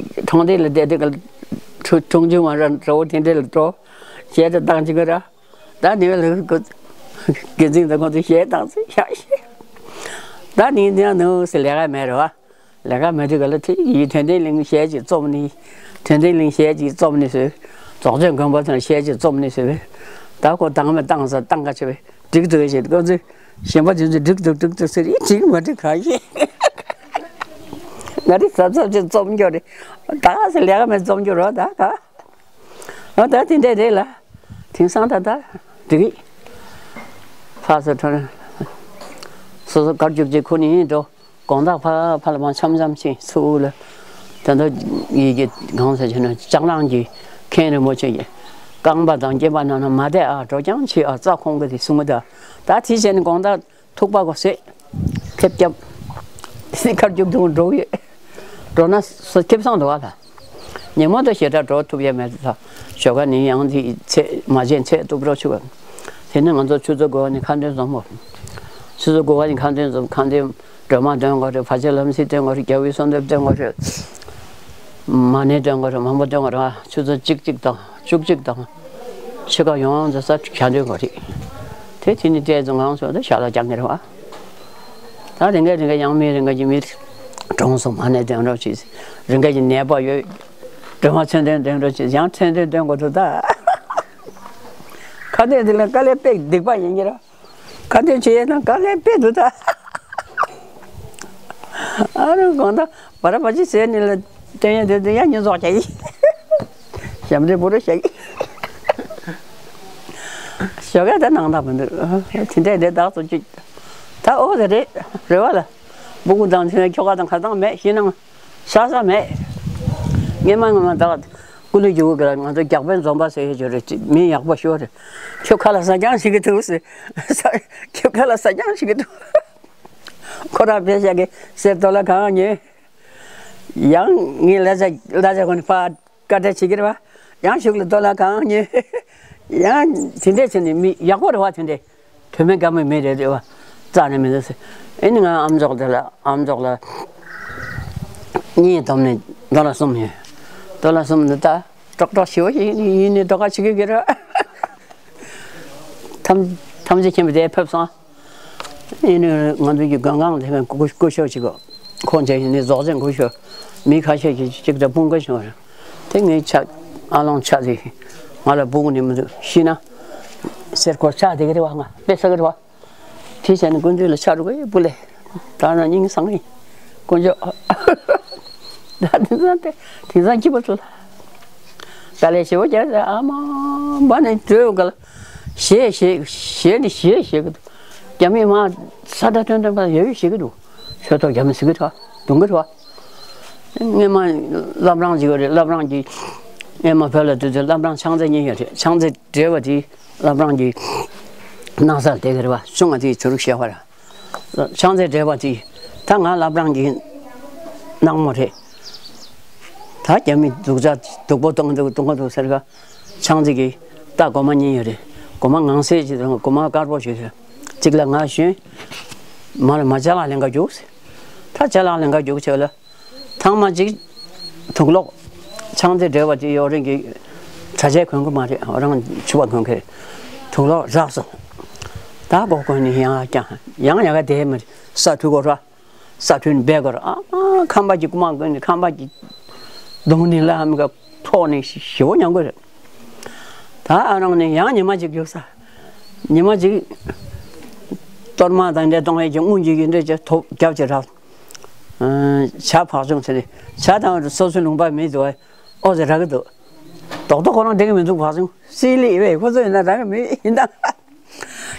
གྲོང་སྡེ་ལ་བསྡད་དུས་ག་ལ་ཁྲུང་ཁྲུང་ཆུང་མ་ར་འདྲ་བོ་དེ་འདྲ་ལ་འགྲོ། གཞས་དེ་བཏང་བྱེད་ཀྱི་ར། ད་ནི་ལ་ཁོ་དགེ་འཛིན་དང་ཁོ་ཚོ་གཞས་བཏང་ཚེ་ཤག་ཤག་ད་ནི་འདི་ཡང་ནུས་སུ་ལས་ཀ་མེད་རེད་བ། ལས་ཀ་མེད་དུས་ག་ལ་དེ་ཡི་དོན་ལྡན་གླིང་གཞས་ཅིག་རྩོམ་ནི། དོན་ལྡན་གླིང་གཞས་ཅིག་རྩོམ་ནི་ཟེར། རྫོགས་བྱེད་མགོན་པོ་དང་གཞས་ཅིག་རྩོམ་ནི་ཟེར། ད་ཁོ་བཏང་མི་བཏང་ས་བཏང་ག་བྱེད་པས་འགྲིག་འདུག་ཞེས་ཁོ་ཚོས་གཞན་པ་དེ་ཚོས་འགྲིག་འདུག་འགྲིག་འདུག་ཟེར། ཡིན་འགྲིག་མ་འགྲིག་ག་ཤེས། ང་དེ་གཟབ་གཟབ་ཅིག་རྩོམ་རྒྱུ་རེད། ད་ག་ཟེར་ལས་ཀ་མེད་རྩོམ་རྒྱུ་རོ་ད་ག་ཨ་ད་དེ་འདྲས་རེད་ལ། དེང་སང་ད་ད་འགྲིག་གི་ཕ་སོ་ཁྲོ་ན། སོ་སོ་དཀར་རྒྱུག་ཅིག་ཁུར་ནས་འགྲོ། དགོང་དག་ཕ་ཕ་ལ་མ་འཆམ་འཆམ་ཕྱིན་ཚུར་ལ། ད་ལྟ་ཡི་གེ་གང་ཟེར་བྱས་ན་ལྕགས་གླང་གི་མཁན་རིན་པོ་ཆེ་ཡིས། རྐང་པ་དང་སྐེད་པ་ནང་ན་མ་བསྡད་ཨ། འགྲོ་རྐྱང་བྱེད་ཨ། རྩྭ་ཁོང་གི་དེ་གསུང་གི་ད། ད་དེ་བྱས་ནས་དགོང་དག་ཐུག་པ་གོ་སེ། ཁེབས་རྒྱབ། སི་ཁར་རྒྱུག་རྒྱུག་འགྲོ་གི་ཡོད། འགྲོ་ན་སོ་ཁེབས་སང་འགྲོ་བ་ལ། ཉིན་མོ་དང་ཞེ་དྲག་འགྲོ་ཐུབ་ཡ་མེད་ད། ཞོགས་ཀ་ནི་ཡང་དེ་ཚེ་མ་བྱན་ཚེ་སྟུག་པོ་ཆུ་བ། དེ་ནི་ང་ཚོ་ཆུ་ཚོད་དགུ་པ་ནས་ཁ་འདོན་འཛོམས་མོ། ཆུ་ཚོད་དགུ་པ་ནས་ཁ་འདོན་འཛོམས། ཁ་འདོན་སྒྲོལ་མ་འདོན་དགོས་རེད། བར་ཆད་ལམ་སེལ་འདོན་དགོས་རེད། རྒྱལ་བའི་གསོལ་འདེབས་འདོན་དགོས་རེད། མ་ཎི་འདོན་དགོས་རེད། མང་པོ་འདོན་དགོས་རེད་བ། ཆུ་ཚོད་གཅིག་གཅིག་དང་བཅུ་གཅིག་དང་། ཕྱེད་ཀ་ཡོངས་རྫོགས་ས་ཞག་འདོན་དགོས་རེད། དེ་དེ་ནི་བལྟས་ཙང་ངང་སོང་དུ་ཞག་ལ་རྒྱག་ངེས་རེད་བ། ད་རེ་འགའ་རེ་འགའ་ཡང་མི་རེ་འགའ་གྱི་མི་གྲོངས་སོང་། མ་ཎི་འདོན་རོགས་བྱེད། རེ་འགའ་གྱི་ནད་པ་ཡོད། སྒྲོལ་མ་མཚན་ལྡན་འདོན་རོགས་བྱེད། ཡང་མཚན་ལྡན་འདོན་དགོས་འདུག་ད། ཁ་འདོན་འདི་ལ་དཀའ་ལས་དཔེ་སྡིག་པ་ཡིན་གྱི་ར། ཁ་འདོན་བྱེད་ཡས་ན་དཀའ་ལས་དཔེ་འདུག་ད། ཨ་རོ་དགོང་དག་བ་ར་བ་ཅི་ཟེར་ནི་ལ་བསྟན་ཡས་དེ་དུ་ཡང་ཉིན་རྫོགས་བྱ་ཡི། ཞབས་འདྲེན་པོ་ར་བྱ་ཡི། ཞོགས་ཀ་ད་ནང་དག་མི་འདུག་དེ་འདྲས་དེ་དག་ཚོ་གཅིག་ད་ཨོ་དེ་རེད། རེ་བ་ལ། སྤུ་གུ་དང་དེ་ཁྱོ་ག་དང་ཁ་དང་མེད་ཤི་ནང་། ས་ས་མེད། ངས་མ་ངས་མ་ད་ཀུ་ལུ་རྒྱུ་གུ་ག་ང་ཚོ་རྒྱག་པའི་འཛོམས་པ་ཟེར་ཡོད་རེད། མི་ཡག་པོ་ཤོར་རེད། ཁྱོད་ཁ་ལ་ཟ་རྐྱང་ཞིག་གི་ཐུག་ཟེར། ཁྱོད་ཁ་ལ་ཟ་རྐྱང་ཞིག་གི་ཐུག་ཁོ་ར་བེ་ཤ་གི་སེར་ཏོ་ལ་གང་ཉོས། ཡང་ངས་ལ་ཆ་ལ་ཆ་ཁོ་ནི་ཕ། བཀའ་དྲིན་ཆེ་གི་རེད་བ། ཡང་ཞུགས་ལ་ཏོ་ལ་གང་ཉེ། ཡང་དེ་འདྲས་བྱས་ནས་མི་ཡག་པོ་རེད་བ། དེ་འདྲས་དོན་མེད་དགའ་མོས་མི་རེད་རེད་བ། རྩ་ནས་མི་འདུག་ཟེར། ཨེ་ནི་ང་ཨམ་ཅོག་དེ་ལ་ཨམ་ཅོག་ལ་གཉིས་བསྡོམས་ནས་ཏོ་ལ་གསུམ་ཡོད། ཏོ་ལ་གསུམ་འདི་ད་ཀྲོག་ཀྲོག་ཞེ་པོ་ཞིག་ཡིན་ནི་ཏོ་ཁ་ཆེ་གི་གི་རེད། ཐམས་ཐམས་ཅད་མཁྱེན་པ་དེ་ཕེབས་སོང་། ཨེ་ནི་ང་ཚོ་གི་སྒང་གང་དེ་སྐུ་སྐུ་ཞབས་ཅིག་གོ་ཁོང་ཚོ་ནི་རྫོགས་ཆེན་སྐུ་ཞབས་མི་ཁ་ཤས་ཀྱིས་གཅིག་ཏུ་དཔུང་ཀ་བྱུང་བ་རེད། དེ་ངའི་ཆ་ཨ་ལོང་ཆ་དེ་ང་ལ་སྤུ་གུ་ནི་མི་འདུག་ཤི་ན་སེར་སྐོར་ཆགས་བསྡད་ཀྱི་རེད་བ། ང་དཔེ་ཟ་གི་རེད་བ། དེ་བྱས་ནས་སྐུ་མདུན་ལ་ཆ་རུ་གི་སྤུ་ལས་ད་ན་སྙིང་སང་ཡིན། དཀོན་མཆོག་ད་དེང་སང་དེ་དེང་སང་སྐྱིད་པོ་ཚོ་ལ་དཀའ་ལས་ཞེ་པོ་རྒྱག་ཨ་མ་འབའ་ནས་བྲོས་ག་ལ། ཞེས་ཞེས་ཞེས་ནི་ཞེས་ཞེས་ཀྱི་འདུག་རྒྱ་མིས་མ་ས་ད་ཐོན་ཐོན་པ་ཡོད་ཡོད་ཞེས་ཀྱི་འདུག་ཆོས་ཐོག་རྒྱ་མི་ཟིག་གི་ཐོག་དུང་གི་ཐོག་སྔོན་མ་བླ་བྲང་ཅིག་ཡོད་རེད། བླ་བྲང་གི་སྔོན་མ་བོད་ལ་དུས་ཚོད་བླ་བྲང་ཕྱག་མཛེས་གཉིས་ཡོད་རེད། ཕྱག་མཛེས་བགྲེས་པ་དེ་བླ་བྲང་གི་ནང་སར་བསྡད་ཀྱི་རེད་བ། གསུང་ང་དེ་ཆོས་ལུགས་བཤད་པ་ར། ཕྱག་མཛེས་བགྲེས་པ་དེ་ད་ང་བླ་བྲང་གི་ནག་མོ་རེད། ད་རྒྱ་མི་སྡུག་ཅག་སྡུག་པོ་གཏོང་གི་འདུག་གཏོང་གི་འདུག་ཟེར་ག་ཕྱག་མཛེས་ཀྱིས་ད་སྒོར་མོ་གཉིས་ཡོད་རེད། སྒོར་མོ་ངང་སེ་ཅིག་དང་སྒོར་མོ་དཀར་པོ་ཞིག་ཡོད། གཅིག་ལ་ང་ཞོན། མ་ལ་མ་ཅ་ལག་ལེན་ག་རྒྱུགས། ད་ཅ་ལག་ལེན་ག་རྒྱུགས་བྱས་ལ། ཐང་མ་གཅིག་དུག་ལོག་ཕྱག་མཛེས་བགྲེས་པ་དེ་ཡོད་རིང་གི་གྲྭ་ཆས་གོན་གི་མ་རེད། རང་ཕྱུ་པ་གོན་གི་རེད། དུག་ལོག་རག་སོང་། ད་སྒོ་གོན་ནས་ཡང་ཀྱང་ཡང་ཡ་ག་དེ་མ་རེད། ས་འཐུ་གོ་ར། ས་འཐུ་ནས་སྦས་གོ་ར། ཨ་ཁང་པ་གི་རྐུ་མ་གོན་ནས་ཁང་པ་གི་གདོང་ནས་ལ་ཧམ་ག་ཐོག་ནས་ཞེ་པོ་མྱང་གི་རེད། ད་ཨ་རང་ནས་ཡང་ཉི་མ་གཅིག་རྒྱུགས་ས། ཉི་མ་གཅིག་གཏོར་མ་དང་འདྲ་གཏོང་ཡས་ཀྱི་དངུལ་གྱི་ཡིན་འདྲ་ཅིག་ཐོབ་རྒྱབ་ཅིག་རག་ཇ་བག་ཆུང་ཟེར་ནས་ཇ་དང་སོ་སོའི་ལུང་པ་མེད་དུ་ཨོ་ཟེར་རག་གི་འདུག་རྡོག་རྡོག་ཁོ་རང་འགྲིག་གི་མི་འདུག་བག་ཆུང་སི་ལི་ཨེ་ཁོ་ཚོ་ཡིན་ན་རག་གི་མེད་ཡིན་ད།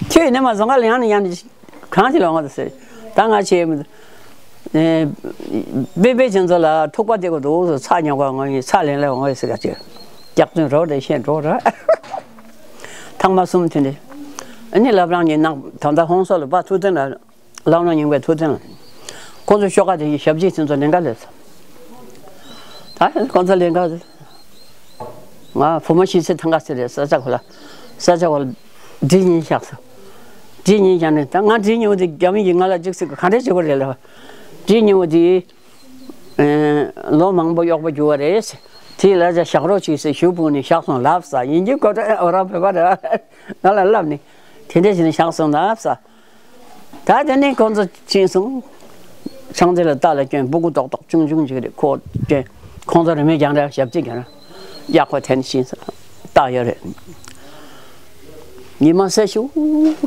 ཁྱོད་ཡིན་ན་མ་བཟང་ག་ལ་ཡང་ནས་ཡང་ནས་གང་ཅི་ལ་འོང་ད་ཟེར། ད་ང་ཆེ་མི་འདུག་པེ་པེ་ཁྱེད་ཚོ་ལ་ཐུག་པ་དེ་གོ་འདུག་ཚ་ཉོ་ག་འོང་ཡིན་ཚ་ལེན་ལ་འོང་ཡིན་ཟེར་ག་ཅིག་སྐྱག་རྫུན་རོ་རེ་བཤད་འགྲོ་ར། ཐང་མ་གསུམ་དེ་འདྲ། ཨ་ནི་བླ་བྲང་གི་ནང་ད་ལྟ་ཧོང་སོ་ལ་པ་ཐུག་དོན་ལ། བླ་བྲང་རྙིང་པའི་ཐུགས་བརྟན་ལ། ཁོང་ཚོ་ཤོག་ཁ་དེ་ཡི་ཞབས་རྗེས་ཚུན་ཚོད་ལེན་ག་ལས་སོ། ད་ ཨ་ཁོང་ཚོ་ལས་ཀ་ང་བུ་མོ་ཤི་ཚེ་ཐང་ག་ཚེ་རེད། ས་ཆ་གོ་ལ་ས་ཆ་གོ་ལ་འདྲི་ཉིན་བཞག་སོང་། འདྲི་ཉིན་བཞག་ནས་ད་ང་འདྲི་ཉིན་འོ་དེ་རྒྱ་མི་ཡིས་ང་ལ་འཇིགས་སྲིད་གི་ག་འདྲས་བྱེད་དགོས་རེད་ལབ། འདྲི་ཉིན་འོ་དེ་ལོ་མང་པོ་གཡོག་པོ་རྒྱུག་པ་རེད། དེ་ལ་ཅག་བཞག་རོགས་བྱོས་ཟེར་ཞུ་ཕུལ་ནས་བཞག་སོང་ལབ་ས་ཡིན་གྱི་ཁོ་ད་འོ་རང་བོད་པ་རེད་ང་ལ་ལབ་ནས་དེ་འདྲས་བྱས་ནས་བཞག་སོང་ལབ་ས། ད་དེ་ནས་ཁོང་ཚོ་ཕྱིན་སོང་། ཆང་རྩེ་ལ་རྟ་ལ་སྐྱོན་སྤུ་གུ་ཏོག་ཏོག་ཆུང་ཆུང་ཅིག་རེད་ཁོ་སྐྱོན། ཁོང་ཚོ་རི་མོ་རྒྱང་ར་ཞབས་ཕྱི་རྒྱང་ར་གཡག་ཁོ་འཐེན་ཕྱིན་སོང་། རྟ་ཡོད་རེད། ཉི་མ་སེ་ཤུག་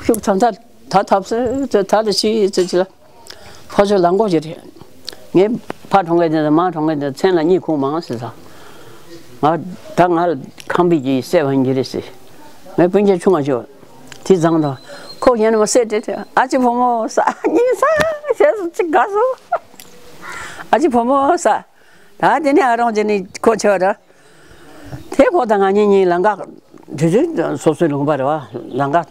ཤུག་ཚ་ཚ་ད་ཐབས་སེ་ཚེ་ད་ལ་ཕྱི་ཚེ་ཕྱི་ལ། ཕ་ཚོ་ལ་མགོ་ཅིག་རེད། ངས་ཕ་གྲོངས་མཁན་དེ་དང་མ་གྲོངས་མཁན་དེ་མཚན་ལ་གཉིད་ཁུག་མང་ཟེར་ས། ང་ད་ང་ལ་ཁམས་པའི་གི་སྲས་བ་ཡིན་གྱི་རེད་ཟེར། ངའི་སྤུན་ཀྱག་ཆུང་བ་ཅིག་དེ་བཟང་དང་། ཁོ་ཡན་མ་སྲས་དེ་དེ་ཨ་ཅེ་བུ་མོ་ས་གཉིད་ས་ཞེས་སུ་ཅིག་དགའ་སོང་། ཨ་ཅེ་བུ་མོ་ས། ད་དེ་ནས་ཨ་རོང་དེ་ནས་ཁོ་ཆེ་བ་ར། དེ་ཁོ་དང་ང་གཉིས་གཉིས་ལམ་ཁ་དུས་ཚོད་སོ་སོའི་ལུང་པ་རེད་བ། ལམ་ཁ་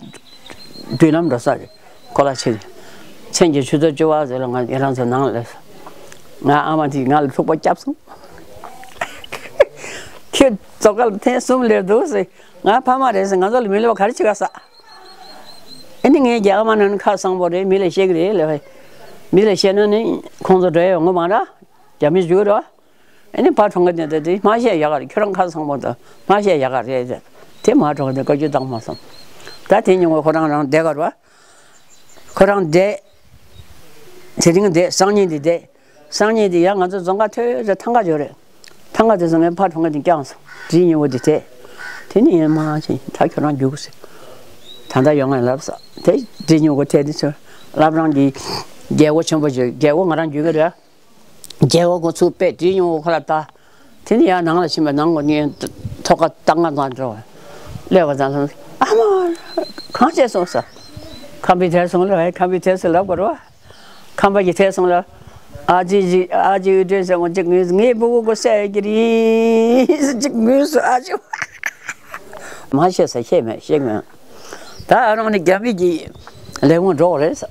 མདུན་ལམ་འགྲོ་ས་རེད། ཁོ་ལ་ཕྱིན། མཚན་གྱི་ཆུ་ཚོད་བཅུ་པ་ཟེར་ལ་ང་ཡི་རང་ཚོ་ནང་ལ་སླེབས་སོང་། ང་ཨ་མ་དེས་ང་ལ་ཐུག་པ་བརྒྱབ་སོང་། ཁྱོད་ཙོག་ཁ་ལ་ཐེངས་གསུམ་སླེབས་འདུག་ཟེར། ང་ཕ་མ་རེད་ཟེར་ང་ཚོ་ལ་མི་སླེབས་པ་ག་རེ་བྱེད་ག་ས། ཨ་ནི་ངའི་རྒྱ་ཨ་མ་ནང་ནས་ཁ་གསང་པོ་རེད། མི་ལ་བཤད་གི་རེད་ལབ། མི་ལ་བཤད་ན་ནི་ཁོང་ཚོ་འགྲོ་ཡ་ཡོང་གི་མ་རེད། རྒྱ་མི་བཞུགས་རོགས། ཨ་ནི་ཕར་གྲོངས་ཀ་དེ་འདྲ་དེ་མ་བཤད་ཡག་ག་རེད། ཁྱོད་རང་ཁ་སང་པོ་དང་མ་བཤད་ཡག་ག་རེད་ཟེར། དེ་མ་གྲོངས་ཀ་དེ་བཀའ་བཀྱོན་བཏང་མ་སོང་། ད་དེ་ཉིན་ངོ་ཁོ་རང་རང་བསྡད་ག་རེད་བ། ཁོ་རང་བསྡད། དེ་རིང་བསྡད། སང་ཉིན་དེ་བསྡད། སང་ཉིན་དེ་ཡང་ང་ཚོ་རྫོང་ཁ་ཐོས་རེ་ཐང་ག་འབྱོར་རེད། ཐང་ག་དེ་ཚོ་ངའི་ཕར་གྲོངས་ཀ་དེ་བསྐྱངས་སོང་། དེ་ཉིན་འོ་དེ་དེ། དེ་ནི་ཡིན་མ་ཕྱིན་ད་ཁྱོད་རང་རྒྱུགས་ཟེར། ད་ལྟ་ཡོང་ངས་ལབ་ས། དེ་དེ་ཉིན་འོ་དེ་དེ་ཚོ་བླ་བྲང་གི་རྒྱལ་སྒོ་ཆེན་པོ་ཞིག་རྒྱལ་སྒོ་ང་རང་རྒྱུག་གི་རེད། རྒྱལ་པོ་ཁོ་ཚུར་པས་དྲིལ་ཡོང་བ་ཁོ་ལ་ལྟ། དེ་ནི་ཡང་ནང་ལ་ཕྱིན་པ་ནང་ངོ་ནས་ཐོག་ཁ་བཏང་ང་ང་འགྲོ་བ། སླེབས་པ་ཙང་ལ་ཨ་མ། གང་བྱས་སོང་ས། ཁམས་པའི་དེར་སོང་ལ་ཁམས་པའི་དེར་སོང་ལབ་དགོས་རེད་བ། ཁམས་པ་གི་དེར་སོང་ལ། ཨ་ཅེ་ཅི་ཨ་ཅེ་ཡུལ་དྲན་ཟེར་ངོ་ཅིག་ངོས་ངའི་བུ་གུ་གོ་ས་ཡ་གི་རིང་ཅིག་ངོས་སུ་ཨ་ཅེ། མ་ཤེས་ས་ཤེས་མེད་ཤེས་མེད། ད་ཨ་རང་ནི་རྒྱ་མི་གི་ལས་ཁུངས་འགྲོ་རེད་ས།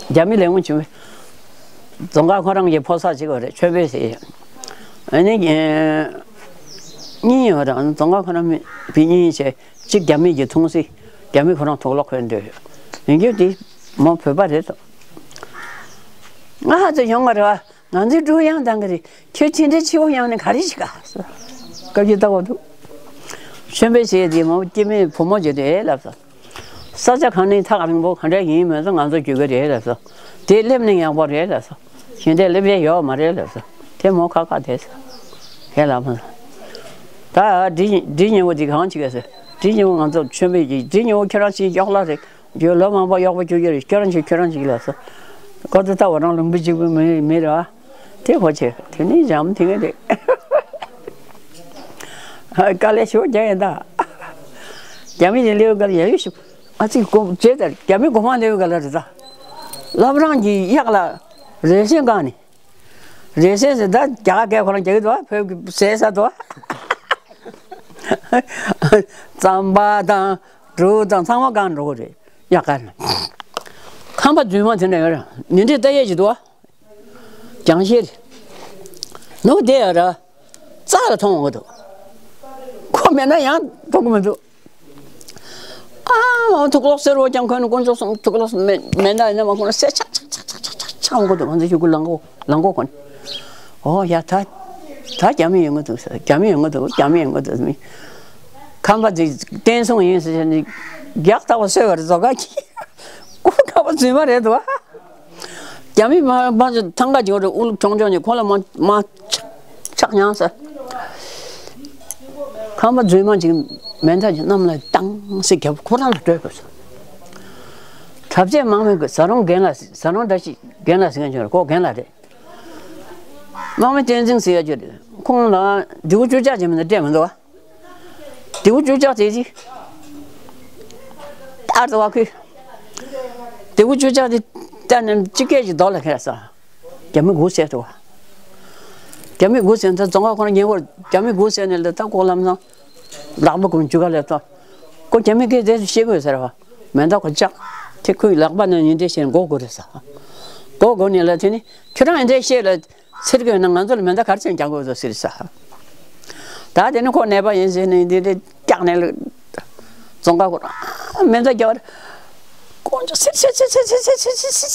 རྒྱ་མི་ལས་ཁུངས་ཆེན་པོ། རྫོང་ཁ་ཁོ་རང་གི་ཕོ་གསར་ཅིག་རེད་ཆོས་འཕེལ་ཟེར། ཨ་ནི་གཉིས་ཡོད་རེད། རྫོང་ཁ་ཁོ་རང་མི་བི་གཉིས་བྱས་གཅིག་རྒྱ་མི་གི་ཐུང་སི། རྒྱ་མི་ཁོ་རང་དུག་ལོག་འཁོན་འདོད་ཡོད་ཡིན་རྒྱུ་དེ་མོ་བོད་པ་རེད་དོ། ང་ཧ་ཚོ་ཡོང་བ་རེད་བ། ང་ཚོའི་ཀྲུང་དབྱང་དང་གི་རེད། ཁྱོད་ཕྱི་འབྲེལ་ཆེ་བོ་ཡང་ནི་ག་རེ་ཞིག་ག་སྐབས་ཀྱི་ལྟ་བ་འདུག་ཆོས་འཕེལ་ཟེར་དེ་མོ་སྐྱེ་དམན་བུ་མོ་བྱེད་དེ་ལབ་སོང་། ས་ཆ་གང་ནས་ཐག་རིང་པོ་ག་འདྲ་ཡིན་མིན་ཚོ་ང་ཚོ་རྒྱུས་ཀ་རེད་ལབ་སོང་། དེ་སླེབས་ནས་ཡག་པོ་རེད་ལབ་སོང་། གཞན་དེ་སླེབས་ཡས་ཡོད་མ་རེད་ལབ་སོང་། དེ་མོ་ཁ་ཁ་དེ་སོང་། ཁས་ལབ་མ་སོང་། ད་འདྲི་འདྲི་ཉེ་བོ་དེ་གང་བྱེད་ག་ཟེར། འདྲི་ཉེ་བོ་ང་ཚོ་ཆོས་འཕེལ་གྱིས་འདྲི་ཉེ་བོ་ཁྱེད་རང་ཕྱིན་གཡོག་ལ་རེད། རྒྱུ་ལོ་མང་པོ་གཡོག་པོ་བཅུག་རྒྱུ་རེད། ཁྱོད་རང་ཅིག་ཁྱོད་རང་ཅིག་ལབ་སོང་། ཁོ་ཚོ་ལྟ་བུ་རང་ལུང་པ་གཅིག་པུ་མི་མི་རེད་བ། དེ་ཕོ་ཆེ་དེ་ནི་འཇམ་དེ་ངེས་རེད། དཀའ་ལས་ཞེ་པོ་རྒྱག་ཡིན་ད། རྒྱ་མི་ཡི་ལེའུ་ག་ལ་ཡ་ཡོད་ཞིག་ཨ་ཙི་གོ་བྱས་ད་རྒྱ་མི་གོ་མ་ལེའུ་ག་ལ་རེད་ད། བླ་བྲང་གི་གཡག་ལ་རས་སོན་བཀང་ནས། རས་སོན་ཟེར་ད་རྒྱ་གར་སྐད་ཁོ་རང་རྒྱག་གི་འདུག་བ། བོད་ཀྱི་ཟས་ཟ་འདུག་བ། རྩམ་པ་དང་འབྲུ་དང་ཚང་མ་བཀང་འགྲོ་གི་རེད་གཡག་ག་ནས། ཁམས་པ་རྫུན་མ་དེ་འདྲ་ཡོད་རེད། ཉིན་རེ་ལྟ་ཡས་ཀྱི་འདུག་བ། རྒྱང་ཤེལ་རེད། ནུབ་བསྡད་ཡོད་ར། རྩ་ལ་མཐོང་འོང་གི་འདུག་ཁོ་མེད་ན་ཡང་མཐོང་གི་མི་འདུག་ཨ་མ་དུག་ལོག་སེར་བོ་ཀྱང་ཁོན་དཀོན་མཆོག་གསུམ་དུག་ལོག་མེ་མེ་མདའ་ཡིན་ན་མ་ཁོ་ན་སེ་ཆག་ཆག་ཆག་ཆག་ཆག་ཆག་འོང་གི་འདུག་ང་ཚོ་ཞུ་གུ་ལང་གོ་ལང་གོ་ཁོན། ཨོ་ཡ་ད་ད་རྒྱ་མི་ཡོང་གི་འདུག་ཟེར། རྒྱ་མི་ཡོང་གི་འདུག་རྒྱ་མི་ཡོང་གི་འདུག་མི་ཁམས་པ་དེ་བསྟན་སྲུང་ཡིན་ཟེར་ནས་རྒྱག་ལྟ་བ་སོས་པ་རེད། བཟོ་ག་གི་ཀོ་ཁ་བ་རྫུན་མ་རེད་འདུག་རྒྱ་མི་མ་མ་ཐང་ག་ཅིག་རེད། དབུ་ལུག་ཆུང་ཆུང་ཅིག་ཁོ་ལ་མ་མ་ཆག་ཆག་མྱངས་ཟེར། ཁམས་པ་རྫུན་མ་ཅིག་མེ་མདའ་ཅིག་གནམ་ལ་བཏང་ཟེར་རྒྱབ་ཁོ་རང་ལ་སྤྲོད་དགོས་སོ། གྲྭ་ཆས་དམག་མི་གི་ཟ་རོང་རྒན་ལགས་ཟ་རོང་བཀྲ་ཤིས་རྒན་ལགས་ཟེར་མཁན་ཅིག་རེད། ཁོ་རྒན་ལགས་རེད། དམག་མི་བསྟན་འཛིན་ཟེར་ཡ་ཅིག་རེད། ཁོང་ལ་དེའུ་བཅུ་ཆ་ཅིག་མིན་ན་སྤྲད་མི་འདུག་བ། དེའུ་བཅུ་ཆ་དེ་ཅིག་ལྟར་དུ་བ་ཁུལ། དེའུ་བཅུ་ཆ་དེ་ལྟར་ནས་སྤྱི་སྐད་ཀྱི་རྡོ་ལ་ཁེལ་ས། རྒྱ་མི་དགུ་བསད་འདུག་བ། རྒྱ་མི་དགུ་བསད་ནས་ད་རྫོང་ཁ་ཁོ་ན་ཉེ་བར་རྒྱ་མི་དགུ་བསད་ནས་ལ་ད་ཁོ་ལམ་སང་། ལག་པ་ཀུན་བཅུ་ག་ལས་ཐོ། ཁོ་རྒྱ་མི་སྐད་དེ་ཤེས་དགོས་ཟེར་བ། མེ་མདའ་ཁོ་བཅག་དེ་ཁོའི་ལག་པ་ནས་ཉིན་དེ་བཞིན་མགོ་སྒུར་རེ་ས། མགོ་སྒུར་ནས་ལ་དེ་ནི་ཁྱོད་རང་ཡིན་དེ་ཤེས་ལ་ཚེར་གོས་ན་ང་ཚོ་ལ་མེ་མདའ་ག་རེ་བྱས་རྒྱག་དགོས་ཟེར་ས། ད་དེ་ནི་ཁོ་ནད་པ་ཡིན་ཟེར་ནས་འདི་འདྲ་སྐྱག་ནས་ལ་རྫོང་ཁ་ཁོ་རང་མེ་མདའ་རྒྱབ་པར་དཀོན་མཆོག་སེར་སེར་སེར་སེར་སེར་སེར་སེར་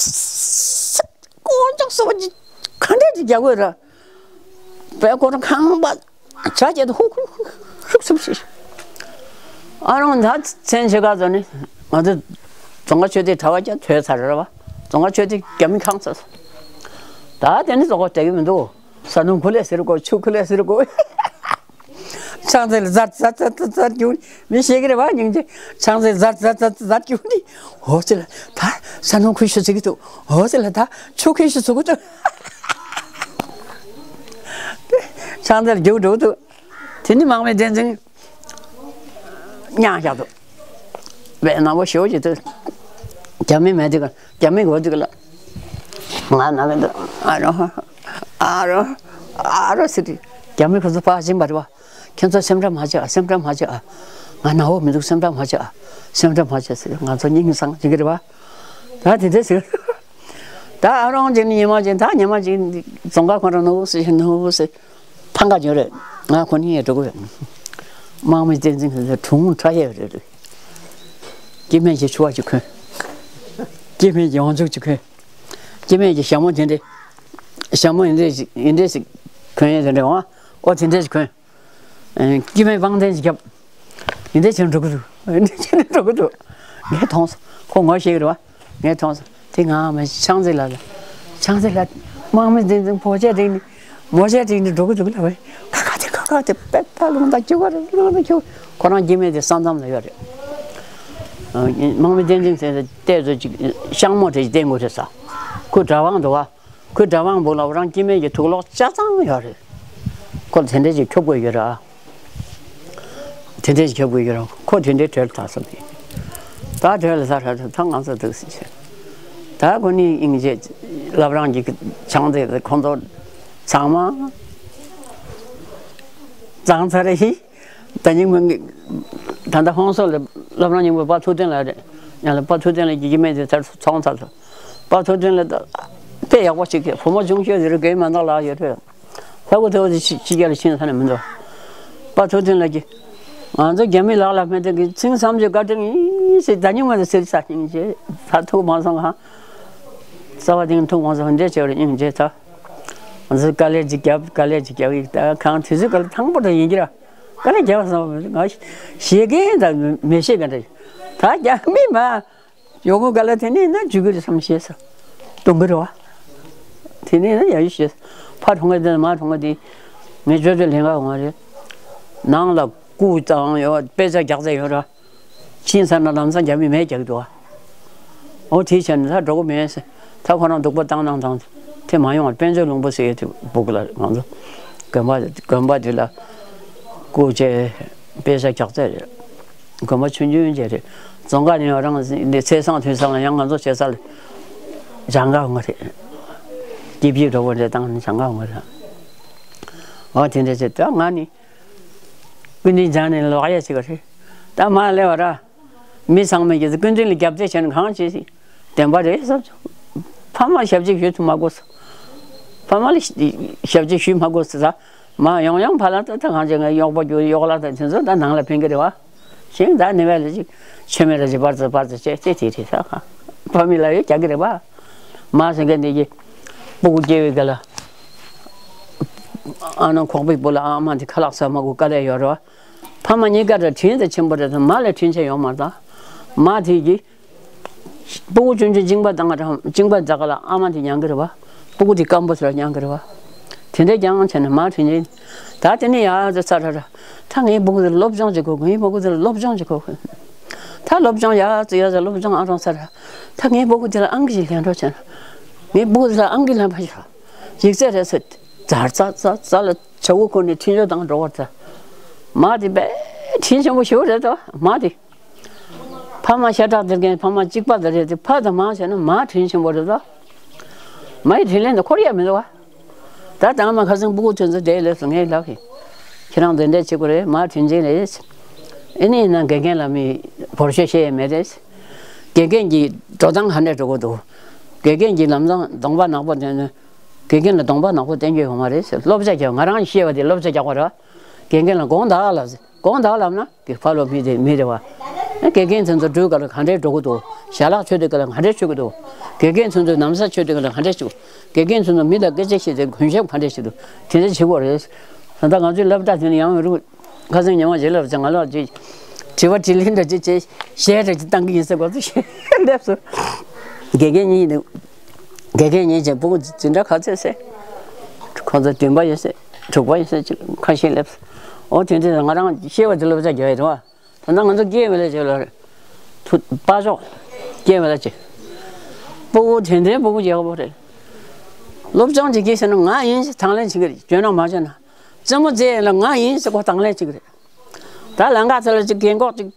སེར་དཀོན་མཆོག་གསོལ་བ་ཅིག་ག་འདྲས་ཅིག་རྒྱག་དགོས་ར། བས་ཁོ་རང་ཁང་པ་བྱ་བྱེད་དུ་ཧུག་ཧུག་ཧུག་ཧུག་ཧུག་ཧུག་ཧུག་ཨ་རོང་ད་མཚན་ཆེ་ག་ཚོ་ནི་ང་ཚོ་རྫོང་ཁ་ཆོས་སྡེ་གྲྭ་བ་ཀྱང་ཐོས་ཚར་རེད་བ། རྫོང་ཁ་ཆོས་སྡེ་རྒྱ་མི་ཁང་ཚ་སོ། ད་དེ་ནི་རྫོང་ཁ་བསྡད་ཀྱི་མི་འདུག་ས་ནུ་ཁུ་ལས་ཟེར་གོ་ཆུ་ཁུ་ལས་ཟེར་གོ། ཆང་ཚེ་ལ་ཛར་ཛར་ཛར་ཛར་ཛར་རྒྱུག་མི་ཤེས་ཀྱི་རེད་བ་སྙིང་རྗེ། ཆང་ཚེ་ཛར་ཛར་ཛར་ཛར་རྒྱུག་ནི་འོ་ཚེ་ལ་ད་ས་ནུ་ཁུ་ཤུ་ཚིག་གི་འདུག་འོ་ཚེ་ལ་ད་ཆུ་ཁུ་ཤུ་ཚུག་གི་འདུག་ཆང་ཚེ་ལ་རྒྱུག་འགྲོ་གི་འདུག་དེ་ནི་དམག་མི་བསྟན་འཛིན་མྱངས་བཞག་འདུག་བས་ནག་པོ་ཞོ་ཅིག་འདུག་རྒྱ་མི་མེད་དུས་ཀ་རྒྱ་མི་གོ་དུས་ཀ་ལ་ང་ནང་གི་འདུག་ཨ་རོ་ཨ་རོ་ཨ་རོ་ཟེར་དུས་རྒྱ་མི་ཁོ་ཚོ་ཕར་ཕྱིན་པ་རེད་བ། ཁྱེད་ཚོ་སེམས་ཁྲལ་མ་བྱེད་ཨ། སེམས་ཁྲལ་མ་བྱེད་ཨ། ང་ནག་པོ་མི་འདུག་སེམས་ཁྲལ་མ་བྱེད་ཨ། སེམས་ཁྲལ་མ་བྱེད་ཟེར། ང་ཚོ་སྙིང་སངས་བྱེད་ཀྱི་རེད་བ། ད་དེ་འདྲ་ཟེར། ད་ཨ་རོང་ཅིག་ནི་ཉི་མ་ཅིག་ད་ཉི་མ་ཅིག་རྫོང་ཁ་ཁོ་རང་ནུ་ཟེར་ནུ་ཟེར་ཕང་ག་ཉོ་རེད། ང་ཁོ་ནི་ཡེ་འགྲོ་གི་རེད། དམག་མི་བསྟན་འཛིན་གྱི་གྲུང་ཁྲ་ཡེ་རེད་རེད། སྐྱེ་དམན་གྱི་ཆུ་བ་ཅིག་གོན། སྐྱེ་དམན་གྱི་ཡོངས་འཛུགས་ཅིག་གོན། སྐྱེ་དམན་གྱི་ཞྭ་མོ་དེ་འདྲས། ཞྭ་མོ་ཡིན་འདྲས་ཞིག་ཡིན་འདྲས་ཞིག་གོན་ཡས་དེ་འདྲས་འོང་ཨོ་དེ་འདྲས་ཞིག་གོན། སྐྱེ་དམན་བང་ལྡན་ཞིག་བརྒྱབ། ཡིན་འདྲས་བྱས་འགྲོ་གི་འདུག་ཡིན་འདྲས་བྱས་ནས་འགྲོ་གི་འདུག་ངས་མཐོང་སོང་ཁོ་ངོ་ཤེས་ཀྱི་རེད་བ། ངས་མཐོང་སོང་དེ་ང་མ་ཆང་རྩེ་ལ་ལ། ཆང་རྩེ་ལ་དམག་མི་འཛིན་འཛིན་ཕོ་ཆས་དྲིག་ནས། མོ་ཆས་དྲིག་ནས་འགྲོ་གི་འདུག་ལབ་པས། ཁ་ཁ་དེ་ཁ་ཁ་དེ་པད་ཕ་ལུང་དང་ཅི་བ་རེད་ལུང་དང་ཅི་བ། ཁོ་རང་སྐྱེ་དམན་དེ་ས་མཚམས་ལ་ཡོད་རེད། དམག་མི་བསྟན་འཛིན་ཟེར་ཏེ་བལྟས་ཚོད་ཅིག་ཤང་མོ་དེ་ཞིག་བསྟན་དགོས་རེད་ས། ཁོའི་གྲྭ་པ་འདུག་བ། ཁོའི་གྲྭ་པ་འབུ་ལ་རང་སྐྱེ་དམན་གྱི་དུག་ལོག་ཆ་ཚང་ཡོད་རེད། ཁོ་ལ་དེ་འདྲས་ཅིག་ཁྱོབ་དགོས་ཡོད་ར། དེ་འདྲས་ཅིག་ཁྱོབ་དགོས་ཡོད་ར། ཁོ་དེ་འདྲས་བྲོས་ལ་ད་སོང་དེ། ད་བྲོས་ལ་ས་ར་ད་ང་ཚོ་འདུག་ཟེར་བྱས། ད་ཁོ་ནི་ཨིན་ཇི་བླ་བྲང་གི་ཆང་དེ་ཁོང་ཚོ་ཚང་མ་གཙང་ཚར་རེད། ད་ཉིན་མོ་ད་ལྟ་ཧོང་སོ་ལ་བླ་བྲང་སྙིང་པོ་པ་ཐུགས་བརྟན་ལགས་རེད། ཡང་ལ་པ་ཐུགས་བརྟན་ལགས་ཀྱི་སྐྱེ་དམན་དེ་ཚར་ཚོང་ཚར་སོང་། པ་ཐུགས་བརྟན་ལགས་ད་དཔེ་ཡག་པོ་ཞིག་གི་བུ་མོ་ཆུང་ཤོས་དེ་རུ་རྒན་མ་འདང་ལགས་ཡོད་རེད། ལྷ་སྐུ་ཐེ་བོ་དེ་ཕྱི་ཕྱི་རྒྱལ་ལ་ཕྱིན་ས་ནས་མི་འདུག་པ་ཐུགས་བརྟན་ལགས་ཀྱིས་ང་ཚོ་རྒྱ་མི་ལག་ལ་མེད་དེ་གི་ཚིང་བསམ་བྱེད་བཀའ་དྲིན་ཡིན་ཟེར་ད་ཉིན་མ་དེ་ཟེར་ས་སྙིང་རྗེ་ད་ཐུག་མ་སོང་གང་། རྩ་བ་དེང་ཐུག་མ་སོང་འདྲེ་ཆེ་བར་སྙིང་རྗེ་ད། ང་ཚོ་དཀའ་ལས་ཅིག་བརྒྱབ་དཀའ་ལས་ཅིག་བརྒྱབ་ཡིག་ད་གང་དུས་ཚོད་ག་ལ་ཐང་པོ་དང་ཡིན་གྱི་ར། དཀའ་ལས་བརྒྱབ་སོང་ང་ཤེས་མཁན་དང་མི་ཤེས་མཁན་འདྲ་ད་རྒྱ་མི་མ་ཡོང་གི་ག་ལ་དེ་ནས་ན་འཇུ་གི་རེད་བསམ་ཤེས་སོ། གཏོང་གི་རེད་བ། དེ་ནས་ན་ཡ་ཡུ་ཤེས་ཕ་གྲོང་གི་དེ་མ་གྲོང་གི་དེ་ངས་ཅོ་ཅོ་ལེན་ག་འོང་བ་རེད། ནང་ལ་སྐུ་བཏང་ཡོད་དཔེ་ཆ་རྒྱག་རྩེ་ཡོད་ར། ཕྱིན་ཚར་ན་ལམ་སང་རྒྱ་མི་མེད་རྒྱག་འདུག་ཨ། འོ་དེའི་ཆ་ནས་ད་འགྲོ་གི་མེད་ཟེར། ད་ཁོ་རང་སྡུག་པོ་བཏང་བཏང་བཏང་དེ་མ་ཡོང་བར་དཔལ་འབྱོར་ལུང་པ་ཟེར་ཡས་དེ་སྦུག་ལ་ང་ཚོ་དགོན་པ་དགོན་པ་དེ་ལ་སྐུ་བཅས་དཔེ་ཆ་རྒྱག་རྩེ་རེད། དགོན་པ་ཆུང་ཆུང་ཅིག་རེད། རྫོང་ཁ་ནས་རང་འདི་ཚེས་བཟང་དུས་བཟང་ལ་ཡང་ང་ཚོ་བྱེད་ས་ལ་སྦྱང་ག་འོང་གི་རེད། སྐྱིད་སྐྱིད་འགྲོ་བོ་འདྲ་བཏང་ནས་སྦྱང་ག་འོང་གི་རེད། འོ་དེ་འདྲ་བྱས་ད་ང་ནི། ཀུན་ཏིག་སྦྱངས་ནས་ལོག་ཡ་ཅིག་རེད། ད་མ་སླེབས་བ་ར། མི་ཚང་མས་ཀྱི་ཀུན་ཏིག་ལ་རྒྱབ་རྩེ་བྱས་ནས་གང་བྱེད་སྲིད། བདེན་པ་རེད་བསམ་བྱུང་། ཕ་མ་ཞབས་ཕྱི་ཞུ་ཐུབ་མ་དགོས་སོ། ཕ་མ་ལ་ཞབས་ཕྱི་ཞུ་མ་དགོས་སོ་ད། མ་ཡོང་ཡོང་ཕ་ལ་ད་ད་གང་བྱེད་ང་གཡོག་པོ་རྒྱུ་གཡོག་ལ་ད་དེ་ཚོ་ད་ནང་ལ་ཕན་གི་རེད་བ། ཞིང་ད་ནི་བས་ལ་ཅིག་ཆོས་མེད་ར་ཅིག་པར་ཙི་པར་ཙི་བྱས་ཏེ་དེ་དེ་ས་ཁ། ཕ་མི་ལ་ཡོད་རྒྱག་གི་རེད་བ། མ་ཟེར་མཁན་འདི་གི་སྤུ་གུ་སྐྱེ་བའི་སྐབས་ལ། ཨ་ནང་ཁོག་པའི་སྤུ་ལ་ཨ་མ་འདི་ཁ་ལག་ཟ་མ་དགོས་དཀའ་ལས་ཡོད་རེད་བ། ཕ་མ་གཉིས་ཀ་ར་དྲིན་དེ་ཆེན་པོ་རེད་དང་མ་ལས་དྲིན་ཆེ་ཡོད་མ་རེད་ད། མ་དེ་གི་སྤུ་གུ་ཆུང་ཆུང་བཅིངས་པ་བཏང་བ་དང་བཅིངས་པ་བཏང་ག་ལ་ཨ་མ་དེ་མྱང་གི་རེད་བ། སྤུ་གུ་དེ་སྐམ་པོ་ཚོ་ལ་མྱང་གི་རེད་བ། དེ་འདྲས་ཀྱང་བྱས་ནས་མ་དྲིན་ཆེ། ད་དེ་ནས་ཡར་ཙི་ཚ་ར་ར། ད་ངའི་སྤུ་གུ་དེ་ལ་སློབ་སྦྱོང་བྱེད་དགོས་ངའི་སྤུ་གུ་དེ་ལ་སློབ་སྦྱོང་བྱེད་དགོས། ད་སློབ་སྦྱོང་ཡར་ཙི་ཡར་ཙི་སློབ་སྦྱོང་ཨ་རོང་ཚ་ར། ད་ངའི་སྤུ་གུ་དེ་ལ་ཨང་ཀི་ཞིག་ལེན་རོགས་བྱས་ན། ངའི་སྤུ་གུ་དེ་ལ་ཨང་ཀི་ལེན་པ་ཞིག་ར། ཡིག་ཚད་རེད་ཟེར། ཛར་ཙ་ཙ་ཙ་ལ་བྱ་བོ་ཁོ་ནས་འཕྲིན་བཅོལ་བཏང་འགྲོ་བར་ད། མ་དེ་དཔེ་དྲིན་ཆེན་པོ་ཞེ་པོ་རེད་དོ་མ་དེ། ཕ་མ་ཤ་ཁྲག་འདིར་མཁན་ཕ་མ་གཅིག་པ་དེ་རེད་དེ་ཕ་དང་མ་བྱས་ན་མ་དྲིན་ཆེན་པོ་རེད་དོ། མའི་དྲིན་ལན་དུ་འཁོར་ཡ་མི་འདུག་བ། ད་དང་མ་ཁ་སང་སྤུ་གུ་ཚོ་ཚོ་དེ་ལས་སུ་ངས་ལབ་ཡིན། ཁྱེད་རང་དེ་འདྲས་བྱེད་དགོས་རེད་མ་དྲིན་ཆེན་རེད། ཨེ་ནི་ཡིན་ན་དགེ་རྒན་ལ་མི་བོར་ཤོག་བཤད་ཡ་མེད་རེད། དགེ་རྒན་གྱི་འགྲོ་སྟངས་ཧ་འདྲས་འགྲོ་གི་འདུག་དགེ་རྒན་གྱི་ལམ་སང་གདོང་པ་ནག་པོ་འདོན་ན། དགེ་རྒན་ལ་གདོང་པ་ནག་པོ་བསྟན་རྒྱུ་ཡོད་མ་རེད་ཟེར་སློབ་སྦྱོང་རྒྱག་ང་རང་ཤེས་པ་དེ་སློབ་སྦྱོང་རྒྱག་པ་རེད། དགེ་རྒན་ལ་དགོངས་དག་ལབ་ཟེར། དགོངས་དག་ལབ་ན་དགེ་ཕ་ལོ་མི་དེ་མི་རེད་བ། དགེ་རྒན་ཚོ་ཚོ་སྦྲུལ་ག་ལ་ག་འདྲས་འགྲོ་གི་འདུག་ཞལ་ལག་མཆོད་དུས་ག་ལ་ག་འདྲས་མཆོད་གི་འདུག་དགེ་རྒན་ཚོ་ཚོ་ན་བཟའ་མཆོད་དུས་ག་ལ་ག་འདྲས་བྱེད་དགོས། དགེ་རྒན་ཚོ་ཚོ་མི་ལ་སྐད་ཆ་བཤད་དུས་གུས་ཞབས་ག་འདྲས་བྱེད་དུས་དེ་འདྲས་བྱེད་དགོས་རེད། ད་ལྟ་ང་ཚོའི་སློབ་གྲྭ་དེ་ནས་ཡང་རུ། ཁ་སང་ཉི་མ་ཞིག་ལབ་ཙང་ང་ལ་ཅིག་དྲི་བ་དྲིས་ལན་འདྲ་ཅིག་བྱས་གཞས་འདྲ་ཅིག་བཏང་གི་ཡིན་ཟེར་གོ་ཚོད་བཤད་སླེབས་སོང་། དགེ་རྒན་གཉིས་འདུག་དགེ་རྒན་གཉིས་ཀྱི་སྤུ་གུ་འཛིན་གྲྭ་ག་ཚོད་ཟེར། ཁོ་ཚོ་བདུན་པ་ཡོད་ཟེར། དྲུག་པ་ཡོད་ཟེར་ཅིག་ཁ་ཤས་སླེབས་སོང་། འོ་དེ་འདྲ་ང་རང་ཤེས་པ་དེ་སློབ་གྲྭ་རྒྱག་ཡོད་རེད་བ། ད་ལྟ་ང་ཚོ་སྐྱེས་བ་ལས་བྱེད་ལ་རེད། ཐུ་པ་ཅོག་སྐྱེས་བ་ལ་ཅིག་སྤུ་གུ་དེ་འདྲའི་སྤུ་གུ་རྒྱག་པོ་རེད། སློབ་སྦྱོང་བྱེད་ཀྱི་ཟེར་ན་ང་ཡིན་ཞེས་དང་ལེན་བྱེད་ཀྱི་རེད། བརྗོད་ན་མ་བརྗོད་ན། རྩེད་མོ་རྩེ་ཡིན་ལ་ང་ཡིན་ཟེར་ཁོ་དང་ལེན་བྱེད་ཀྱི་རེད། ད་ལམ་ཁ་ཚ་ལ་ཅིག་རྒན་གོག་ཅིག་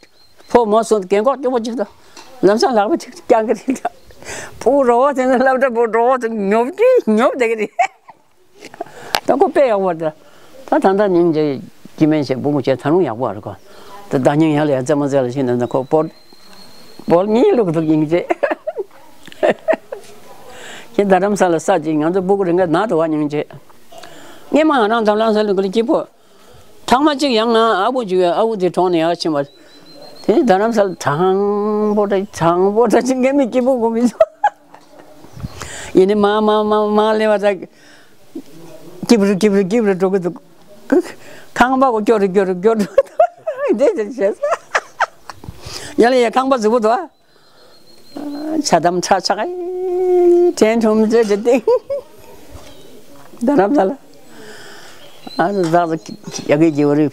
ཕོ་མོ་སོང་རྒན་གོག་སྐྱོ་པོ་ཅིག་དང་ལམ་སང་ལག་པ་ཅིག་བརྐྱང་གི་རེད། སྤུ་རོ་བ་དེ་ནི་སློབ་གྲྭ་སྤུ་རོ་བ་དེ་ཉོབ་ཀྱི་ཉོབ་བསྡད་ཀྱི་རེད། ད་ཁོ་དཔེ་ཡག་པོ་རེད། ད་ད་ལྟ་སྙིང་རྗེ་སྐྱིད་སྨན་བྱས་སྤུ་གུ་བྱས་ད་རུང་ཡག་པོ་རེད་ཁོ། ད་ཟླ་ཉིན་ཡར་ལ་ཡར་རྩེད་མོ་རྩེ་ལ་ཕྱིན་ན་ད་ཁོ་སྤོ་སྤོ་གཉིས་བླུག་འདུག་སྙིང་རྗེ། ཁྱེད་རྡ་རམ་ས་ལ་ས་ཅིག་ང་ཚོ་སྤུ་གུ་རེ་འགའ་ན་དུ་བ་སྙིང་རྗེ། སྔས་མ་ང་རང་རྡ་རམ་ས་ལ་ཀུ་ལི་སྐྱིད་པོ། ཐང་མ་གཅིག་ཡང་ང་ཨ་བུ་གཅིག་ཡོད། ཨ་བུ་དེ་གྲོངས་ནས་ཡར་ཕྱིན་པ། དེ་རྡ་རམ་ས་ལ་གྲང་པོ་འདྲ་གྲང་པོ་འདྲ་ཅིག་ངས་མི་སྐྱིད་པོ་གོ་མི་འདུག་ཡིན་ནི་མ་མ་མ་མ་ལེ་བ་ད་སྐྱིབ་རུ་སྐྱིབ་རུ་སྐྱིབ་རུ་འགྲོ་གི་འདུག་ཁང་པ་གོ་སྐྱོ་རུ་སྐྱོ་རུ་སྐྱོ་རུ་འདྲ་ཅིག་བྱས་ཡ་ལ་ཡ་ཁང་པ་རྫིག་པོ་འདུག་ཆ་དམ་ཁྲ་ཆག་དྲན་ཁྲོམ་ཚེ་དྲི་སྟེང་། རྡ་རམ་ས་ལ། ཨ་ཟག་ཟག་ཡ་གི་རྒྱལ་བ་རི་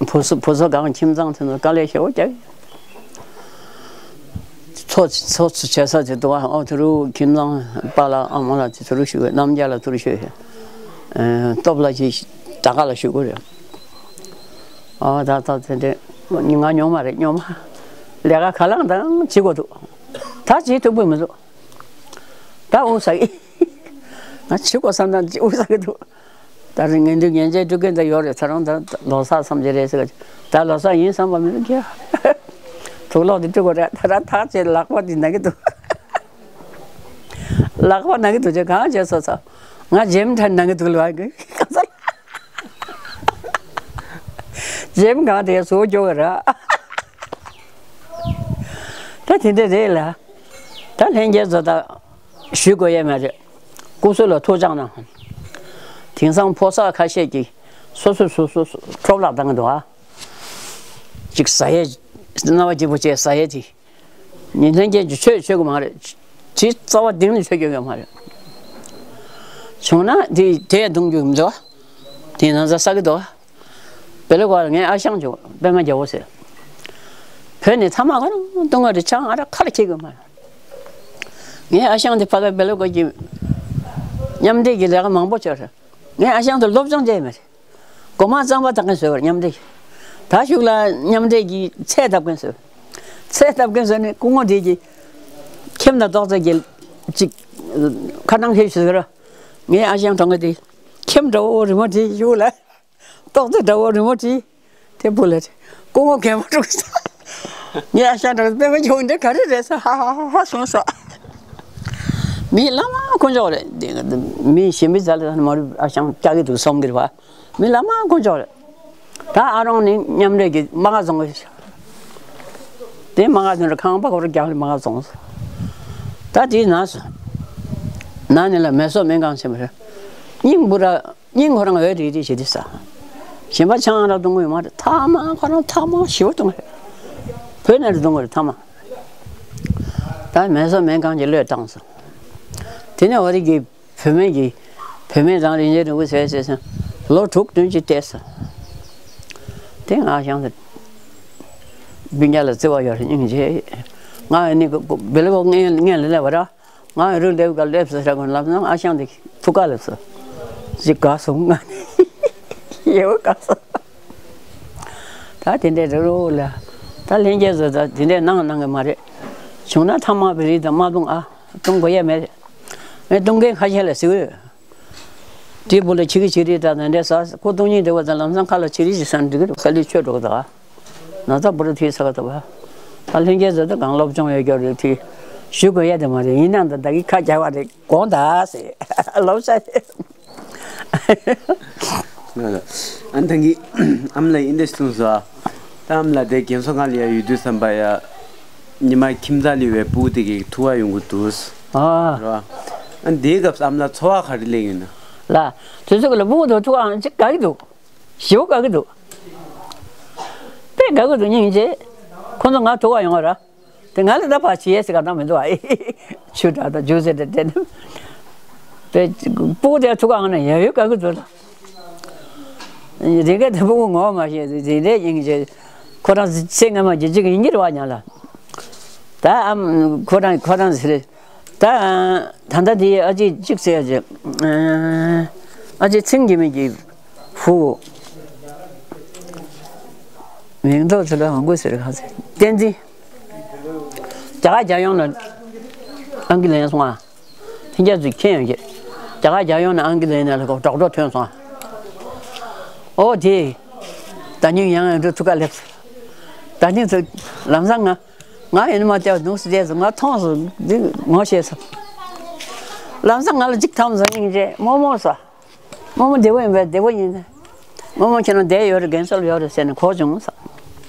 བུ་སོ་བུ་སོ་གང་ཁྱིམ་ཚང་ཚུན་དཀའ་ལས་ཞེ་པོ་རྒྱག་ཚོ་ཚོ་ཚོ་བྱེད་ས་དེ་དུ་བ་ཨོ་ཐུ་རུ་ཁྱིམ་ཚང་པ་ལ་ཨ་མ་ལ་དེ་ཐུ་རུ་ཞུ་གི་རྣམ་རྒྱལ་ལ་ཐུ་རུ་ཞུ་གི་སྟོབས་ལ་ཅི་ད་ག་ལ་ཞུ་གི་རེད། ཨ་ད་ད་དེ་འདྲས་ང་ཉོ་མ་རེད་ཉོ་མ། ལས་ཀ་ག་ལང་དང་བྱེད་དགོས་འདུག་ད་བྱེད་ཐུབ་ཀྱི་མི་འདུག་ད་འུ་ས་ཡི། ང་བྱེད་དགོས་བསམ་ན་འུ་ས་གི་འདུག་ད་རིང་ངན་དུས་ངན་ཅན་སྤྲུལ་མཁན་ད་ཡོད་རེད། ད་རང་ད་ལོ་གསར་བསམ་གྱི་རེད་ཟེར་གི། ད་ལོ་གསར་ཡིན་བསམ་པ་མི་འདུག་ཁྱེད། དུག་ལོག་དེ་སྤྲུལ་དགོས་རེད། ད་རང་ཐག་བཅད་ལག་པ་དེ་ན་གི་འདུག་ལག་པ་ན་གི་འདུག་ཅེས་གང་བྱས་སོ་སོ། ང་ཇེམ་ཁྲ་ན་གི་འདུག་ལ་གི་ག་ས། ཇེམ་གང་དེ་བཟོ་སྐྱོ་གི་ར། ད་དེ་འདྲ་རེད་ལ། ད་ལྷན་རྒྱས་ཚོ་ད་ཞུ་དགོས་ཡས་མ་རེད། སྐུ་གཟུགས་ལ་ཐུགས་ཅག་གནང་། དེང་སང་ཕོ་གསར་ཁ་ཤས་ཀྱིས་སོ་སོ་སོ་སོ་སོ་འཕྲོ་བརླག་བཏང་གི་འདུག་ཨ། ཅིག་ཟ་ཡས་རྣ་བ་སྐྱིད་པོ་བྱས་ཟ་ཡས་དེ། ཉིན་ལྷན་རྒྱས་ཀྱི་ཆོས་ཆོས་གི་མ་རེད། དེ་རྩ་བ་གཏིང་ནས་ཆོས་སྐྱོན་གི་མ་རེད། བྱུང་ན་དེ་དེ་གཏོང་རྒྱུ་མི་འདུག་དེ་ན་ཚ་ས་གི་འདུག་བེ་ལོ་ཀོ་ལ་ངའི་ཨ་ཞང་ཅིག་པད་མ་རྒྱལ་པོ་ཟེར། བོད་ནས་ཐ་མག་ཁོ་རང་གཏོང་གི་རེད། ཆང་ཨ་རག་ཁ་ལ་ཁྱེར་གི་མ་རེད། ངའི་ཨ་ཞང་དེ་ཕ་གི་བེ་ལོ་ཀོ་གི་མཉམ་འབྲེལ་གྱི་ལས་ཀ་མང་པོ་བྱས་རེད། ངའི་ཨ་ཞང་དེ་སློབ་སྦྱོང་བྱས་མ་རེད། སྒོ་མང་གཙང་པ་བཏང་མཁན་བཟོས་པར་མཉམ་འབྲེལ་གྱི། ད་གཞུག་ལ་མཉམ་འབྲེལ་གྱི་ཚད་བཏབ་མཁན་བཟོས། ཚད་བཏབ་མཁན་བཟོས་ནས་སྐུ་ངོ་དེ་གྱི་ཁྱིམ་དང་ཏོག་ཙམ་གྱི་ཅིག་ཁ་ནང་ཁྱེར་ཞུ་ཟེར། ངའི་ཨ་ཞང་གྲོངས་མཁན་དེ་ཁྱིམ་འདྲ་བོ་རི་མོ་བྲིས་གཞུག་ལ་ཏོག་ཙམ་འདྲ་བོ་རི་མོ་བྲིས། དེ་བུ་ལ་རེ་སྐུ་ངོ་གད་མོ་དཀྲུགས་སོང་། ངའི་ཨ་ཞང་གྲོངས་པད་མ་ཁྱོད་འདི་ག་རེ་རེད་ཟེར་ཧ་ཧ་ཧ་ཧ་གསུངས་སོང་། མི་བླ་མ་དཀོན་མཆོག་རེད། འདི་མི་གཞན་པའི་རྩ་ལ་མ་རུ་ཨ་ཞང་སྐྱག་གི་འདུག་བསམ་གི་རེད་བ། མི་བླ་མ་དཀོན་མཆོག་རེད། ད་ཨ་རོང་ནི་མཉམ་འབྲེལ་གྱི་དམག་སྒར་རྫོང་གི། དེ་དམག་སྒར་རྫོང་ར་ཁང་པ་ཁོ་ར་རྒྱག་ལ་དམག་སྒར་རྫོང་། ད་དེའི་ནང་སོ། ནང་ནས་ལ་མེ་སོགས་སྨན་ཁང་ཆེན་པོ་རེད། སྙིང་བུ་ར། སྙིང་ཁོ་རང་འོད་རིག་རིག་བྱེད་དུས་ས། གཞན་པ་ཆང་རག་འཐུང་གི་ཡོད་མ་རེད། ཐ་མག་ཁོ་རང་ཐ་མག་ཞེ་པོ་འཐུང་གི་རེད། བོད་ནས་རེད་འཐུང་གི་རེད་ཐ་མག་ད་མེ་སོགས་སྨན་ཁང་གི་བློས་བཏང་སོང་། དེ་ནས་འོ་རིག་གི་བུད་མེད་ཀྱི་བུད་མེད་དང་རིན་ཆེན་རིན་པོ་ཆེ་ཟེར་སོང་། ལོ་དྲུག་བདུན་ཅིག་བལྟས་སོང་། དེ་ང་ཞང་ཚོ་སྤུན་ཀྱག་ལ་བརྩེ་བ་ཡོད་རེད་སྙིང་རྗེ། ང་ནི་བེ་ལ་ཀོ་ངན་ངན་ལ་སླེབས་པ་ར། ང་རུ་འདེབས་ག་སླེབས་སོ་ཧྲ་གོ་ལབ་ན་ཨ་ཞང་དེ་ཐུག་ག་སླེབས་སོ། ཅིག་དགའ་སོང་ང་ནི་ཡེ་བོ་དགའ་སོང་། ད་དེ་འདྲའི་རེ་རོ་ལ་ད་ལྷན་རྒྱས་ཚོ་ད་དེ་འདྲའི་གནང་གནང་གི་མ་རེད། བྱུང་ན་ཐ་མག་བི་རི་དང་དམག་དཔུང་ཨ་གཏོང་དགོས་ཡ་མེད། ངས་གཏོང་མཁན་ཁ་ཤས་ལ་ཟེར་གི་ཡོད། དེ་བུ་ལ་ཆི་གི་ཆི་རི་ད་དེ་འདྲའི་ཟ་ཁོ་གཏོང་སྙིང་འདོད་པ་དང་ལམ་སང་ཁ་ལ་ཆི་རི་ཞིག་ཟ་ན་འགྲིག་གི་རེད། ཁ་ལི་ཆོས་འགྲོ་གི་ད། ན་ཚ་བུ་རུ་ཐིག་ས་ག་ཏོ་བ། ད་ལྷན་རྒྱས་ཚོ་ད་གང་སློབ་སྦྱོང་ཡོད་རྒྱུ་རེད་དེ། ཞུ་དགོས་ཡ་དེ་མ་རེད། ཡིན་ནའང་ད་ད་གི་ཁ་རྒྱག་པ་རེད་དགོངས་དག་ཟེར། ལོབ་ཤ་རེད། ཨ་ད་གི་ཨམ་ལ་ཨིན་དེ་གསུངས་སོ། ད་ཨམ་ལ་དེ་རྒན་གསོ་ཁང་ལ་ཡ་ཡོད་དུས་ཙམ་པ་ཡ། ཉི་མ་ཁྱིམ་ཚང་ལ་བའི་སྤུ་གུ་དེ་གི་ཐུག་པ་ཡོང་གི་འདུག་ཨ། རེད་བ། ཨ་དེའི་སྐབས་ཨམ་ལ་ཚོར་བ་ག་རེ་སླེབས་ཡོད་ན། ལ། དུས་ཚོད་ལ་སྤུ་གུ་དང་ཐུག་པའང་ཅིག་དགའ་གི་འདུག་ཞེ་པོ་དགའ་གི་འདུག་དཔེ་དགའ་གི་འདུག་སྙིང་རྗེ། ཁོ་ཚོ་ང་ཐུག་པ་ཡོང་བ་ར། དེ་ང་ལ་ད་ཕར་བྱེད་ཡས་ཟེར་ག་ད་མི་འདུག་ཨ། ཆུ་འདྲ་དང་ཇུ་སི་དེ་དེ་ནི། དཔེ་སྤུ་གུ་དེ་ཐུག་ག་ང་ན་ཡ་ཡོད་དགའ་གི་འདུག་ལ། རེ་འགའ་དེ་སྤུ་གུ་ངོ་མ་ཤེས་དེ་རེ་ཡིན་གྱི། ཁོ་རང་ཚེ་སྔ་མ་གྱི་གཅིག་ཡིན་གྱི་རེད་བ་ཉག་ལ། ད་ཨམ་ཁོ་རང་ཁོ་རང་ཟེར། ད་ད་ལྟ་དེ་ཨ་ཅེ་གཅིག་ཟེར་ཡ་ཅེ། ཨ་ཅེ་ཚིང་གི་མི་གི་བུ། མིང་ཐོག་ཚོ་ལ་ཧང་གོ་ཟེར་ག་ཟེར་བསྟན་འཛིན། རྒྱ་གར་རྒྱལ་ཡོངས་ལ་ཨང་ཀི་ལེན་སོང་ཨ། ལྷན་རྒྱས་ཚོས་མཁྱེན་ཡོད་ཀྱི། རྒྱ་གར་རྒྱལ་ཡོངས་ནས་ཨང་ཀི་ལེན་ནས་ལ་ཀོ་ཌོག་ཊར་ཐོན་སོང་ཨ། ཨོ་དེ། ད་ནིང་ཡང་ཡང་འགྲོ་ཐུག་ག་སླེབས། ད་ནིང་ཚོ་ལམ་སང་ང་། ང་ཡིན་མ་བལྟས་ནུག་སི་ཏེ་སུ་ང་མཐོང་སོང་འདི་ངོ་ཤེས་སོང་། ལམ་སང་ང་ལ་གཅིག་ཐམ་སོང་སྙིང་རྗེ་རྨོ་མོ་སོ། རྨོ་མོ་བདེ་པོ་ཡིན་པས་བདེ་པོ་ཡིན། རྨོ་མོ་ཁྱེད་རང་བསྡད་ཡོད་རེད་རྒན་གསོ་ལ་ཡོད་རེད་ཟེར་ནས་གོ་བྱུང་སོང་།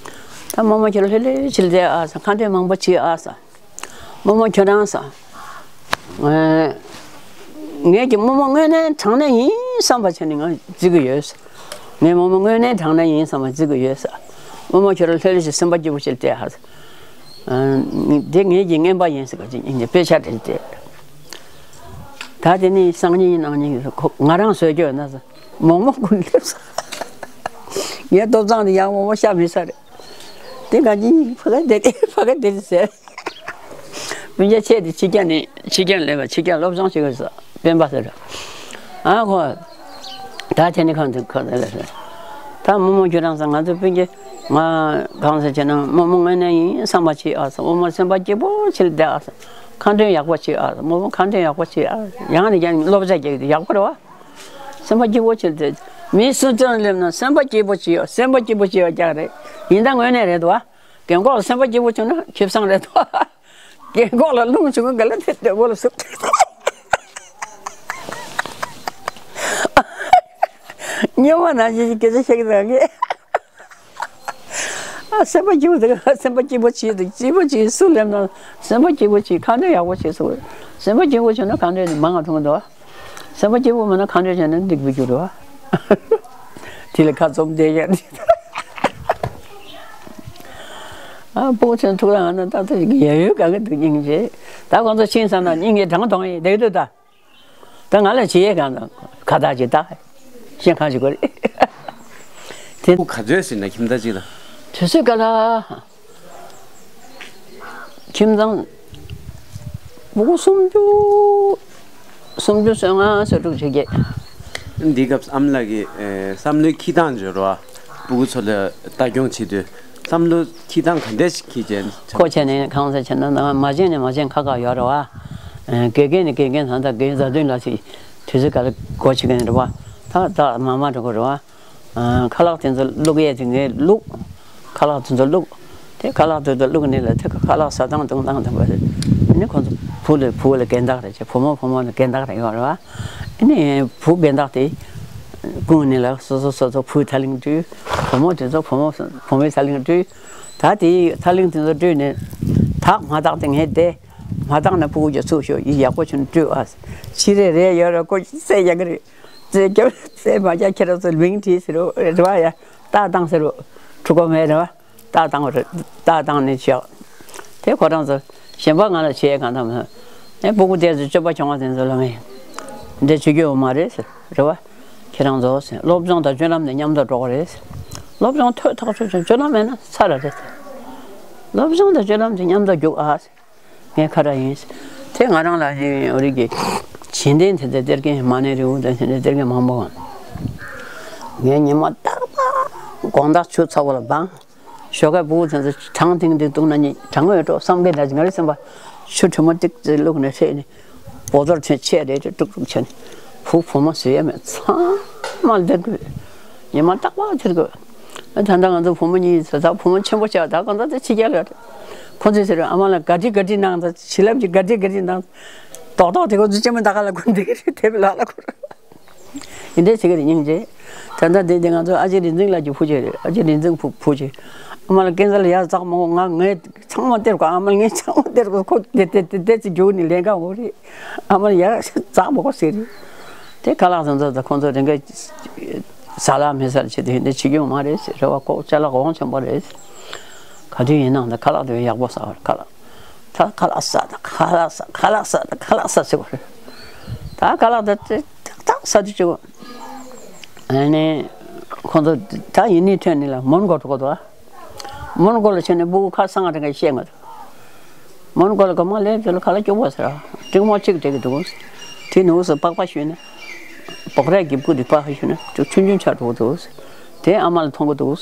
ད་རྨོ་མོ་ཁྱེད་རང་ལྷོད་ལྷོད་བྱས་བསྡད་ཨ་སོང་ཁ་འདོན་མང་པོ་བྱས་ཨ་སོང་། རྨོ་མོ་ཁྱོད་རང་སོང་། ངས་ཀྱི་རྨོ་མོ་དངོས་གནས་དྲང་གནས་ཡིན་བསམ་པ་བྱས་ནས་ང་བརྩི་གི་ཡོད། ངས་རྨོ་མོ་དངོས་གནས་དྲང་གནས་ཡིན་བསམ་པ་བརྩི་གི་ཡོད་ས། རྨོ་མོ་ཁྱོད་རང་ལྷོད་ལྷོད་ཞིག་སེམས་པ་སྐྱིད་པོ་ཞིག་བལྟས་ཧ། འདི་ངེད་ཀྱི་རྔན་པ་ཡིན་ཟེར་ག་ཅིག་ཡིན་གྱི་དཔེ་ཆ་དྲན་ཏེ། ད་དེ་ནི་སང་ཉིན་གནངས་ཉིན་ཁོ་ང་རང་བཟོས་རྒྱུ་ཡོད་ན་ཟེར་མོག་མོག་ཀུན་སླེབས་ས། ངའི་ལྟོ་ཚང་དེ་ཡང་རྨོ་མོ་ཤ་མི་ཟ་རེད། དེ་ག་ཅིག་ཕ་ག་དེ་རེད་ཕ་ག་དེ་རེད་ཟེར། སྤུན་ཀྱག་ཆེ་དེ་ཕྱི་རྒྱལ་ནས་ཕྱི་རྒྱལ་སླེབས་པ་ཕྱི་རྒྱལ་སློབ་སྦྱོང་བྱེད་དགོས་ཟེར་སྤེན་པ་ཟེར། ཨ་ཁོ། ད་ཁྱེད་ནི་གང་དུ་ཁོ་ལ་ལ་ཟེར། ད་རྨོ་མོ་ཁྱོད་རང་ཚོ་ང་ཚོ་སྤུན་ཀྱག་ང་གང་ཟེར་བྱས་ན་རྨོ་མོ་དངོས་གནས་ཡིན་བསམ་པ་བྱེད་ཨ་ཟེར་རྨོ་མོ་སེམས་པ་སྐྱིད་པོ་བྱེད་བསྡད་ཨ་ཟེར། ཁ་འདོན་ཡག་པོ་བྱེད་ཨ་ཟེར་རྨོ་མོ་ཁ་འདོན་ཡག་པོ་བྱེད་ཨ་ཡང་ནས་ཡང་ནས་སློབ་སྦྱོང་རྒྱག་གི་ཡག་པོ་རེད་བ། སེམས་པ་སྐྱིད་པོ་བྱེད་དེ། མི་སུ་ཙམ་སླེབས་ན་སེམས་པ་སྐྱིད་པོ་བྱེད་ཡོད་སེམས་པ་སྐྱིད་པོ་བྱེད་ཡོད་རྒྱག་རེད། ཡིན་ད་དངོས་གནས་རེད་དོ། རྒན་གོག་ལ་སེམས་པ་སྐྱིད་པོ་བྱུང་ན་ཁེ་བཟང་རེད་དོ། རྒན་གོག་ལ་རླུང་བྱུང་ག་ལ་དེ་བདེ་པོ་ལ་ཟུག་སྙན་མ་ནང་བཞིན་སྐད་ཆ་བཤད་ཀྱི་འདུག་གས། ཨ་སེམས་པ་སྐྱིད་པོ་འདུག་སེམས་པ་སྐྱིད་པོ་བྱེད་འདུག་སྐྱིད་པོ་བྱེད་སུ་སླེབས་ན་སེམས་པ་སྐྱིད་པོ་བྱེད་ཁ་འདོན་ཡག་པོ་བྱེད་སུ། སེམས་པ་སྐྱིད་པོ་བྱུང་ན་ཁ་འདོན་ནི་མང་ང་ཐོང་འདུག་སེམས་པ་སྐྱིད་པོ་མེད་ན་ཁ་འདོན་བྱས་ན་སྡིག་པའི་རྒྱུ་རེད་བ། དེ་ལ་ཁ་བཙུམ་བསྡད་ཡ་ནི། ཨ་སྤུ་གུ་ཚོའི་ཐུགས་རང་ཨ་ན་ཏག་ཏག་ཅིག་ཡ་ཡོད་ག་གི་འདུག་སྙིང་རྗེ། ད་ཁོང་ཚོ་ཕྱིན་ཚར་ན་སྙིང་རྗེ་དྲང་གཏོང་ཡི་བསྡད་འདུག་ད། ད་ང་ལ་བྱེད་ཡས་གང་དང་ཁ་བཏགས་ཅིག་ད། ཤེས་གང་ཞིག་དགོས་རེད། དེ། སྤུ་གུ་ག་ཚོད་ཟིན་ན་ཁྱིམ་ཚང་གཅིག་ལ། དུས་ཚོད་ག་ལ། ཁྱིམ་ཚང་། སྤུ་གུ་སུམ་ཅུ། སུམ་ཅུ་སོ་ལྔ་སོ་དྲུག་བྱེད་ཀྱི། འདི་སྐབས་ཨ་མ་ལགས་ཀྱི་ཨེ་བསམ་བློའི་འཁྱེར་སྟངས་བརྗོད་རོགས། སྤུ་གུ་ཚོ་ལ་ལྟ་སྐྱོང་བྱེད་དུས་བསམ་བློ་འཁྱེར་སྟངས་ག་འདྲ་ཞིག་འཁྱེར་བྱས། ཁོ་བྱས་ནས་གང་ཟེར་བྱས་ན་ང་མ་བྱས་ནས་མ་བྱས་ཁ་ཁ་ཡོད་རེད་བ། ཨེ་དགེ་རྒན་ནས་དགེ་རྒན་ད་ལྟ་དགེ་རྒན་བཟའ་བཏུང་ལ་ཞིག་དུས་ཚོད་ག་ལ་སྒོ་ཕྱེ་མཁན་རེད་བ། ད་ད་མ་མ་འགྲོ་གི་རེད་བ། ཨ་ཁ་ལག་དེ་ཚོ་བླུག་ཡས་དེ་ངས་བླུག་ཁ་ལག་དེ་ཚོ་བླུག་དེ་ཁ་ལག་དེ་ཚོ་བླུག་ནས་ལ་དེ་ཁ་ལག་ཟ་སྟངས་བཏུང་སྟངས་དང་པོ་རེད། ཨ་ནི་ཁོ་ཚོ་བུ་ལ་བུ་ལ་རྒན་བདག་རེད་ཅེས་བུ་མོ་བུ་མོ་ལ་རྒན་བདག་རེད་ཡོད་རེད་བ། ཨ་ནི་བུ་རྒན་བདག་དེ་ཀུན་ནས་ལ་སོ་སོ་སོ་སོ་བུའི་ཐག་ལིང་བཀྲུས། བུ་མོ་དེ་ཚོ་བུ་མོ་བུ་མོའི་ཐག་ལིང་བཀྲུས། ད་དེ་ཐག་ལིང་དེ་ཚོ་བཀྲུས་ནས་དག་མ་དག་དེ་ངས་བལྟས། མ་དག་ན་སྤུ་གུ་ཀྱང་ཚུགས་ཤོག་ཡིད་ཡག་པོ་བྱུང་བཀྲུས་ཨ། ཕྱི་རེ་རེ་ཡོད་རེད་ཁོ་རྩེ་རྒྱག་གི་རེད། རྩེ་རྒྱབ་རྩེ་མ་རྒྱག་ཁྱེད་རང་ཚོ་མིང་བྲིས་ཟེར་རོ་རེད་བ་ཡ། རྟགས་བཏང་ཟེར་རོ། འཁྲུག་གོ་མེད་རེད་བ། རྟགས་བཏང་རེད་རྟགས་བཏང་ནས་བཞག་དེ་ཁོ་རང་ཚོ་གཞན་པ་ང་ལ་བྱེད་གང་དང་མེད། ཨེ་སྤུ་གུ་དེ་ཚོ་སྤྱོད་པ་བྱུང་བ་དེ་ཚོ་ལ་ངས་འདི་བྱེད་རྒྱུ་ཡོད་མ་རེད་ཟེར་རེད་བ། ཁྱེད་རང་ཚོ་ཟེར་སློབ་སྦྱོང་དང་སྤྱོད་ལམ་ནི་མཉམ་དུ་འགྲོ་གི་རེད་ཟེར། སློབ་སྦྱོང་ཐོག་ཐག་ཆོད་ཆོད་སྤྱོད་ལམ་མེད་ན་ཚར་རེད་ཟེར། སློབ་སྦྱོང་དང་སྤྱོད་ལམ་དེ་མཉམ་དུ་རྒྱུགས་ཨ་ཟེར། ངས་ཁ་ར་ཡིན། དེ་ང་རང་ལ་ཨོ་རིག་གི་བྱིན་ལྡན་དེ་ཚོ་སྟེར་མཁན་མ་ཎི་རི་བོ་དང་དེ་འདྲ་སྟེར་མཁན་མང་པོ་ངས་ཉི་མ་རྟག་པར་དགོང་དག་ཆུ་ཚ་པོ་ལ་སྦང་། ཞོགས་ཀས་སྤུ་གུ་དེ་ཚོ་གྲང་ཐིང་ཐིང་བཏུང་ན་ནི་གྲང་ངོ་ཡོད་འགྲོ་བསམ་མཁན་འདྲ་ཅིག་ང་རེ་སེམས་པ་ཆུ་དྲོན་མོ་ཏིག་ཙེ་བླུགས་ནས་ཧྲེག་ནས་སྦོ་ཚོར་ཆེ་ཆེ་རེད་དཀྲུག་དཀྲུག་བྱས་ནས་བུ་བུ་མོ་བཟོས་ཡ་མེད་ཚང་མ་སྟེར་དགོས། ཉི་མ་རྟག་པར་སྟེར་དགོས། ད་ལྟ་ང་ཚོ་བུ་མོ་གཉིས་ཟེར་ད་བུ་མོ་ཆེན་པོ་བྱས་ད་གང་ལྟར་དེ་ཕྱི་རྒྱལ་ལ་ཡོད་རེད། ཁོ་ཚོས་ཟེར་ཨ་མ་ལ་ག་དྲི་ག་དྲི་གནང་ད་བྱིན་རླབས་ཀྱི་ག་དྲི་ག་དྲི་གནང་། རྡོག་རྡོག་དེ་ཁོ་ཚོ་ལྕེ་མོ་ད་ག་ལ་ཁུར་འདི་གི་རེད་དེབ་ལག་ལ་ཁུར། ཡིན་འདྲ་ཟེར་གི་རེད། སྙིང་རྗེ། ད་ལྟ་འདི་འདི་ང་ཚོ་ཨ་ཅེ་རིག་འཛིན་ལགས་ཀྱི་བུ་ཆེ་རེད། ཨ་ཅེ་རིག་འཛིན་བུ་བུ་ཆེ། ཨ་མ་ལགས་སྐས་འཛེག་ལ་ཡར་འཛེག་མ་དགོས། ང་ངའི་ཚང་མ་སྟེར་དགོས། ཨ་མ་ལགས་ངའི་ཚང་མ་སྟེར་དགོས། ཁོ་དེ་དེ་དེ་དེ་ཚོ་རྒྱུགས་ནས་ལེན་ག་འོ་རེད། ཨ་མ་ལགས་ཡར་འཛེག་མ་དགོས་ཟེར་རེད། དེ་ཁ་ལག་ཚོ་ཚོ་ཁོང་ཚོ་རེ་འགའ་ཟ་ལ་མི་ཟ་ལ་བྱེད་དུས་འདི་བྱེད་རྒྱུ་མ་རེད་ཟེར་རེད་བ། ཁོ་ཅ་ལག་གོང་ཆེན་པོ་རེད་ཟེར། ག་དུས་ཡིན་ནའང་ད་ཁ་ལག་དེ་ཡག་པོ་ཟ་བར་ཁ་ལག་ད་ཁ་ལག་ཟ་ད་ཁ་ལག་ཟ་ཁ་ལག་ཟ་ད་ཁ་ལག་ཟ་ཟེར་བ་རེད། ད་ཁ་ལག་ད་ཏག་ཏག་ཟ་དུས་ཅིག་ཨ་ནི་ཁོང་ཚོ་ད་ཡིན་ནི་ཐོན་ནི་ལ་མོན་གྷོ་འགྲོ་གི་འདུག་མོན་གྷོ་ལ་ཕྱིན་ནས་སྤུ་གུ་ཁ་སང་ང་དེ་འགའ་བཤད་ང་འདུག་མོན་གྷོ་ལ་གོ་མ་སླེབས་དུས་ལ་ཁ་ལག་སྐྱོ་པོ་ཟེར་ར། འབྲིང་མོ་གཅིག་སྤྲད་ཀྱི་འདུག་དེ་ནུ་སུ་པགས་པ་གཞུས་ནས་སྦོག་རས་ཀྱི་སྤུ་དེ་པགས་གཞུས་ནས་ཆུང་ཆུང་ཆགས་འགྲོ་གི་འདུག་དེ་ཨ་མ་ལ་མཐོང་གི་འདུག་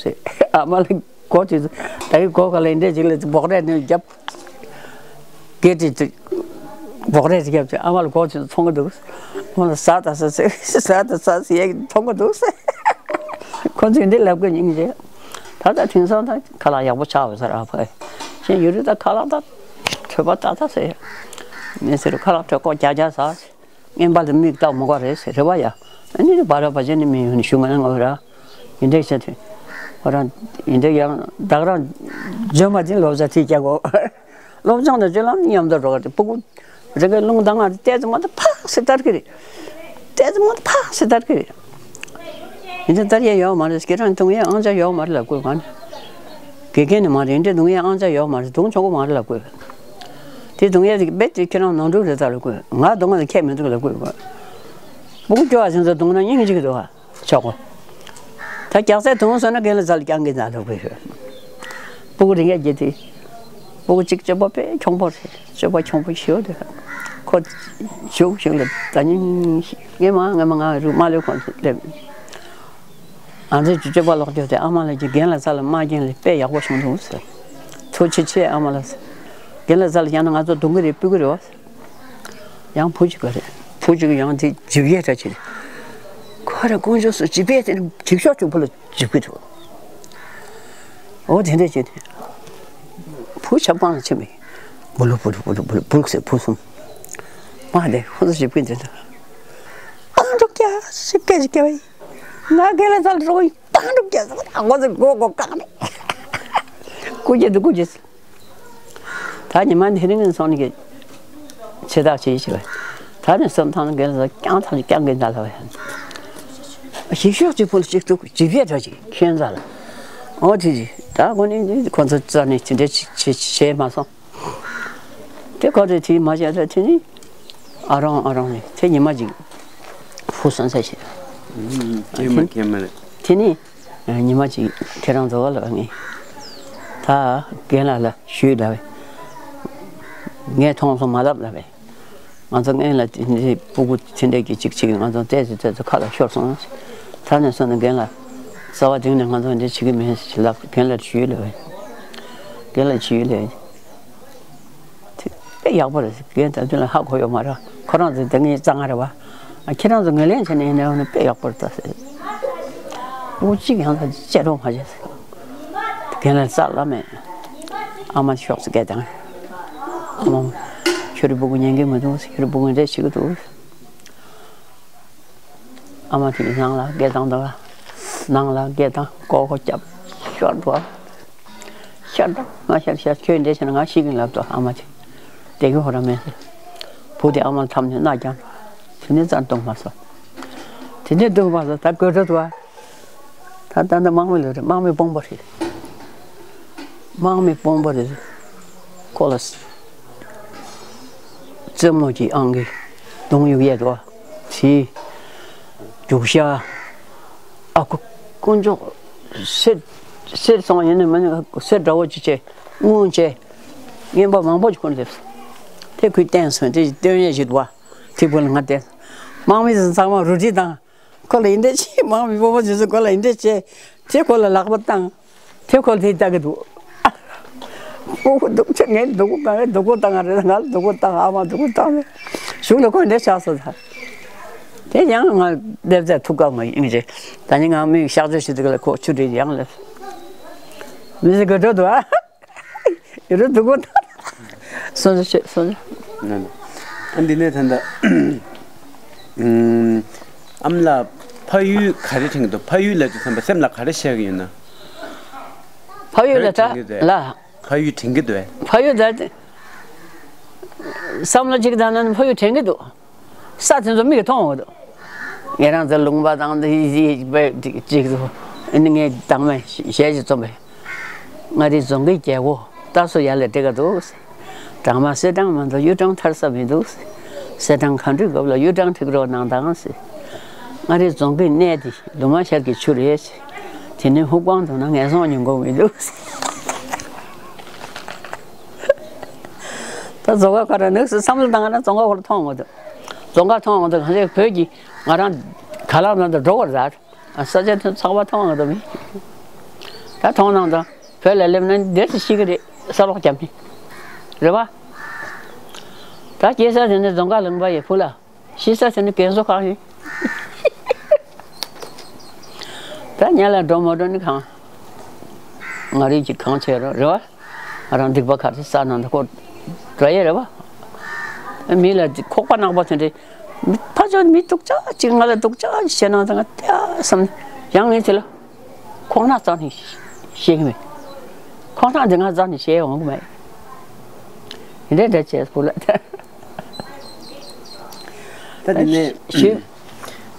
ཨ་མ་ལ་གོ་དེ་ད་གི་གོ་ག་ལ་འདྲ་ཅིག་ལ་སྦོག་རས་ནས་རྒྱབ། སྐད་དེ་སྦོག་རས་དེ་རྒྱབ་ཅིག་ཨ་མ་ལ་གོ་དེ་མཐོང་གི་འདུག་ཁོང་ལ་ཟ་ད་ཟ་ཟེར་ཟ་ད་ཟ་ཟེར་ཡ་མཐོང་གི་འདུག་ཁོ་ཚོས་འདི་ལབ་གི་སྙིང་རྗེ། ད་ལྟ་དེང་སང་ད་ཁ་ལག་ཡག་པོ་ཆགས་པ་ཟེར་ཨ་ཕ་ཤེས་ཡོད་རེད། ད་ཁ་ལག་ད་གྲོད་པ་ཏག་ཏག་ཟེར། མི་ཟེར་ཁ་ལག་གྲོད་ཁོག་རྒྱག་རྒྱག་ཟ། རྔན་པ་ལ་མིག་ལྟ་མི་དགོས་རེད་ཟེར་རེད་བ་ཡ། ཨ་ནི་བ་ར་བ་ཅན་ནི་མི་ཡོང་ནི་ཞུ་ང་ན་ང་བ་ར། ཡིན་འདྲ་བྱས་ཏེ། ཁོ་རང་ཡིན་འདྲ་ཡང་བདག་རང་འཇོན་མ་དེ་སློབ་གྲྭ་དེ་རྒྱག་གོ་སློབ་སྦྱོང་དང་སྤྱོད་ལམ་མཉམ་དུ་འགྲོ་གི་རེད། སྤུ་གུ་རེ་འགའི་རླུང་ལྡང་ང་ཏོག་ཙམ་མ་གཏོགས་ཕག་སེ་ལྟར་གི་རེད། ཏོག་ཙམ་མ་གཏོགས་ཕག་སེ་ལྟར་གི་རེད། ཡིན་ད་ལྟར་ཡ་ཡོག་མ་རེད། ཁྱེད་རང་འཐུང་ཡ་ཨང་ཅག་ཡོག་མ་རེད་ལབ་དགོས་ག་ནི། དགེ་རྒན་ནི་མ་རེད། འདྲ་འཐུང་ཡ་ཨང་ཅག་ཡོག་མ་རེད། འཐུང་ཆོག་གི་མ་རེད་ལབ་དགོས། དེ་འཐུང་ཡ་དེ་རྦད་དེ་ཁྱེད་རང་ནོར་འཁྲུལ་རེད་ད་ལབ་དགོས། ང་འཐུང་ང་ཁྱད་མི་འདུག་ལབ་དགོས་ག་སྤུ་གུ་སྐྱོ་བ་ཅན་ཚོ་འཐུང་ན་སྙིང་རྗེ་གི་འདུག་ག་ཆོག་གོ་ད་རྒྱགས་ཚད་འཐུང་སོང་ན་རྒན་ལགས་རྩ་ལ་བསྐྱང་གི་ན་ལབ་དགོས། སྤུ་གུ་རེ་འགའ་བརྒྱད་དེ། སྤུ་གུ་གཅིག་སྤྱོད་པ་དཔེ་ཁྱོང་པོ་རེད། སྤྱོད་པ་ཁྱོང་པོ་ཞེ་པོ་དེ། ཁོ་བཞུགས་བཞུགས་ལ་ད་ནི་ངས་མ་ངས་མ་ང་རུ་མ་ལོས་ཁོང་ཚོ་སླེབས། ང་ཚོའི་སྤྱོད་པ་ལོག་སྤྱོད་དེ་ཨ་མ་ལགས་ཀྱིས་རྒན་ལགས་རྩ་ལ་མ་བསྐྱངས་ལས་དཔེ་ཡག་པོ་བྱུང་འདུག་ཟེར། ཐུགས་རྗེ་ཆེ་ཨ་མ་ལགས་ཟེར། རྒན་ལགས་རྩ་ལ་བསྐྱངས་ན་ང་ཚོ་རྡུང་གི་རེད། སྤུད་གི་རེད་བ། ཡང་བུ་གཅིག་ག་རེད། བུ་གཅིག་ཡང་དེ་འཇིབ་ཡས་འདྲ་བྱེད། ཁོ་ར་དཀོན་མཆོག་གསུམ་འཇིབ་ཡས་དེ་འཇིབ་ཤོག་གཅིག་བུ་ལ་འཇིབ་གི་འདུག་འོ་དེ་འདྲ་བྱེད་དེ། བུ་ཆབ་ཁང་ལ་ཕྱིན་པས། བུ་ལུ་བུ་ལུ་བུ་ལུ་བུ་ལུ་བུ་ལུ་ཟེར་བུ་གསུམ། མ་དེ་ཁོ་ཚོ་འཇིབ་གི་འདུག་ད་བཏང་འགྲོ་རྒྱ་ཞིབ་སྐད་ཅིག་སྐད་པ་ཡིན། ང་རྒན་ལགས་རྩ་ལ་འགྲོ་གི་ཡིན། བཏང་འགྲོ་རྒྱ་ཟེར། ཁོ་ཚོ་མགོ་མགོ་བཀག་ནས། སྐུ་རྒྱལ་དུ་སྐུ་རྒྱལ། ད་ཉི་མ་དེ་རིང་སོང་ནས་ཀྱི་ཆེ་ཐག་ཆེ་ཞིག་བས། ད་ནི་བསམ་ཐང་རྒན་ལགས་རྐྱང་ཐང་རྐྱང་གི་འདའ་ལ་བས། ཞིག་ཤོག་ཅིག་ཕུལ་ཅིག་ཏུ་ཅི་བྱས་འདྲ་ཅིག་ཁྱོད་རྩ་ལ། འོ་དེ་ཅི་ད་ཁོ་ནི་ཁོ་ཚོ་རྩ་ནས་དེ་འདྲ་ཅིག་བྱེད་བྱེད་མ་སོང་། དེ་ཁོ་ཚོས་དེ་མ་བྱས་ད་དེ་ནི་ཨ་རོང་ཨ་རོང་ནས་དེ་ཉི་མ་ཅིག་ཕུ་སོང་ས་བྱས། ཁྱེད་མ་ཁྱེད་མ་རེད། དེ་ནི། ཉི་མ་གཅིག་ཁྱེད་རང་ཚོ་བ་ལ་ངས་ད་རྒན་ལགས་ལ་ཞུས་ལ་བས། ངས་མཐོང་སོང་མ་ལབ་ལ་བས། ང་ཚོ་སྔོན་ལ་དེ་འདྲའི་སྤུ་གུ་དེ་འདྲས་ཀྱི་གཅིག་གཅིག་ང་ཚོ་བལྟས་སུ་བལྟས་སུ་ཁ་ལ་ཤོར་སོང་། ད་ནས་བཟུང་ནས་རྒན་ལགས་རྩ་བ་གཏིང་ནས་ང་ཚོ་འདི་བྱེད་ཀྱི་མིན་ཞེས་ལབ་རྒན་ལགས་ཞུས་ལ་བས། རྒན་ལགས་ཞུས་ལ་བས། དེ་དཔེ་ཡག་པོ་རེད། རྒན་ད་དུས་ལ་ཧ་གོ་ཡོད་མ་རེད། ཁོ་རང་ཚོ་དེ་ངའི་རྩ་ང་རེད་བ། ཨ་ཁྱེད་རང་ཚོ་ངོས་ལེན་བྱས་ནས་ཡིན་ན་ཡང་ན་དཔེ་ཡག་པོ་རེད་ད་ཟེར། སྤུ་གུ་གཅིག་ཡང་ད་གཅེས་རོགས་མ་བྱས་ཟེར། རྒན་ལགས་རྩ་ལ་མེད། ཨ་མ་ཤོག་ཟེར་སྐད་བཏང་། ཨ་མ། ཁྱོད་རི་སྤུ་གུ་ཉན་གི་མི་འདུག་ཁྱོད་རི་སྤུ་གུ་འདྲ་བྱེད་ཀྱི་འདུག་ཨ་མ་དེ་ནང་ལ་སྐད་བཏང་འདུག་ནང་ལ་སྐད་བཏང་ཀོ་ཀོ་རྒྱབ། ཤོར་འགྲོ། ཤར་འགྲོ་ང་ཤར་ཤར་ཁྱོད་འདྲ་བྱས་ན་ང་ཤི་གི་ལབ་ཏོ་ཨ་མ་དེ། བསྡད་ཀྱི་ཧོ་ར་མེད་ཟེར། བུ་དེ་ཨ་མ་ལ་འཐམས་ནས་མནའ་བསྐྱངས། དེ་ནས་རྩར་གཏོང་མ་སོང་། དེ་ནས་སྡུག་མ་སོང་ད་དགོད་བྲོ་འདུག་ཨ། ད་ད་ད་དམག་མི་ལོས་རེད། དམག་མི་དཔོན་པོ་རེད། དམག་མི་དཔོན་པོ་རེད། ཁོ་ལ་རྩེད་མོ་གྱི་ཨང་གི་གདོང་ཡུག་ཡས་འདུག་ཨ། དེ་རྒྱུག་ཤ། ཨ་ཁུ་དཀོན་མཆོག་སེར་སེར་སོང་བ་ཡིན་ན་མིན་ན་སེར་འདྲ་བོ་ཅིག་བྱས་སྔོན་བྱས་རྔན་པ་མང་པོ་ཅིག་ཁུར་སླེབས་སོང་། དེ་ཁོས་བསྟན་སོང་། དེ་སྟོན་ཡས་ཞིག་འདུག་བ། དེ་བུ་ལ་ང་བསྟན་སོང་། དམག་མི་ཚོ་ཚང་མ་རུ་ཏི་བཏང་། ཁོ་ལ་ཡིན་འདྲ་བྱས། དམག་མི་སྤོ་བོ་ཚོས་ཁོ་ལ་ཡིན་འདྲ་བྱས། དེ་ཁོ་ལ་ལག་པ་བཏང་། དེ་ཁོ་ལ་དེ་ལྟ་གི་འདུག་ཨོ་སྡུག་ཅག་ངས་སྡུག་པོ་གང་ངས་སྡུག་པོ་བཏང་རེད། ང་ལ་སྡུག་པོ་བཏང་། ཨ་མ་སྡུག་པོ་བཏང་རེད། གཞུག་ལ་ཁོ་འདྲ་ཆགས་སོང་ད། དེ་ཡང་ང་སླེབས་ཚད་ཐུག་ག་མ་ཡིན་རེད། ད་ནི་ང་མི་གཤག་བཅོས་བྱེད་དུས་ལ་ཁོ་ཆུ་དྲིལ་ཡང་སླེབས། མི་ཟེར་དགོས་འགྲོ་འདུག་ཨ། ཡོད་རེད་སྡུག་པོ་བཏང་། སོང་ཟེར་བཤད་སོང་ཟེར། ཨ་འདི་ནས་ད་ལྟ་ཨུམ། ཨ་མ་ལགས་ཕ་ཡུལ་ག་རེ་དྲན་གྱི་འདུག་ཕ་ཡུལ་ལབ་དུས་ཙམ་པ་སེམས་ལ་ག་རེ་ཤར་གྱི་ཡོད་ན། ཕ་ཡུལ་ལ་ད་ག་རེ་དྲན་གྱི་འདུག་ལ། ཕ་ཡུལ་དྲན་གྱི་འདུག་ཕ་ཡུལ་ད་བསམ་བློ་གཅིག་བཏང་ན་ཕ་ཡུལ་དྲན་གྱི་འདུག་ས་དེ་ཚོ་མིག་གིས་མཐོང་འོང་གི་འདུག་ངེད་རང་ཚོ་ལུང་པ་དང་དེ་གཅིག་གཅིག་ཏུ་ཨ་ནི་ངས་དང་མ་གཞས་ཤིག་རྩོམ་པས། མངའ་རིས་རྫོང་གི་རྒྱལ་སྒོ་ད་སུ་ཡར་ལ་འགྲིལ་ག་འདུག་ཟེར། སྦྲང་མ་གསེར་སྦྲང་མ་འདུག་གཡུ་སྦྲང་ཐར་ས་མི་འདུག་ཟེར། གསེར་སྦྲང་ག་འགྲོའི་སྐབས་ལ་གཡུ་སྦྲང་འཁྲིག་རོགས་གནང་དང་ཟེར། མངའ་རིས་རྫོང་གི་གནས་འདི་ལུ་མ་ཤར་གྱི་ཆུ་རེད་ཟེར། དེ་ནས་ཧུབ་སྒང་འདུག་ན་ངན་སོང་མྱོང་དགོས་མི་འདུག་ཟེར། ད་རྫོང་ཁ་ཁ་ར་ནུག་སེ་བསམ་བློ་བཏང་ན་རྫོང་ཁ་ཁོ་ལ་མཐོང་འོང་འདུག་རྫོང་ཁ་མཐོང་འོང་འདུག་གང་ཟེར་བོད་ཀྱི་ང་རང་ག་ལ་ན་འདུག་འགྲོ་བར་ཟ། ས་ཆ་དེ་ཚགས་པ་མཐོང་འོང་འདུག་མི། ད་མཐོང་ནང་དང་བོད་ལ་སླེབས་ན་བདེ་སེ་ཤི་གི་རེད། ས་སློག་རྒྱབ་ནི་རེད་བ། ད་སྐྱེས་ས་དེ་ནི་རྫོང་ཁ་ལུང་པ་ཡི་བུ་ལ། ཤི་ས་དེ་ནི་རྒན་གསོ་ཁང་ཡིན། ད་ཉལ་ལ་འགྲོ་མ་འགྲོ་ནི་གང་། ང་རིགས་ཀྱི་གང་བྱས་རོགས་རེད་བ། ང་རང་སྡིག་པ་ག་ཚོད་བསགས་ན་འདི་ཁོ་འགྲོ་ཡས་རེད་བ། མི་ལ་ཁོག་པ་ནག་པོ་དེ་འདྲའི་མི་ཕ་ཆོས་མི་སྡུག་ཅག་ཅིག་ང་ལ་སྡུག་ཅག་ཅིག་བྱས་ན་ད་ང་ཏེ་བསམ་ནས་ཡང་ངས་དེ་ལ་ཁོག་ནག་རྩ་ནས་བཤད་ཀྱི་མེད། ཁོག་ནག་འདི་ང་རྩ་ནས་བཤད་འོང་གི་མེད། འདི་འདྲ་བྱས་བུ་ལ་ད། ད་དེ་ནས་ཞུས།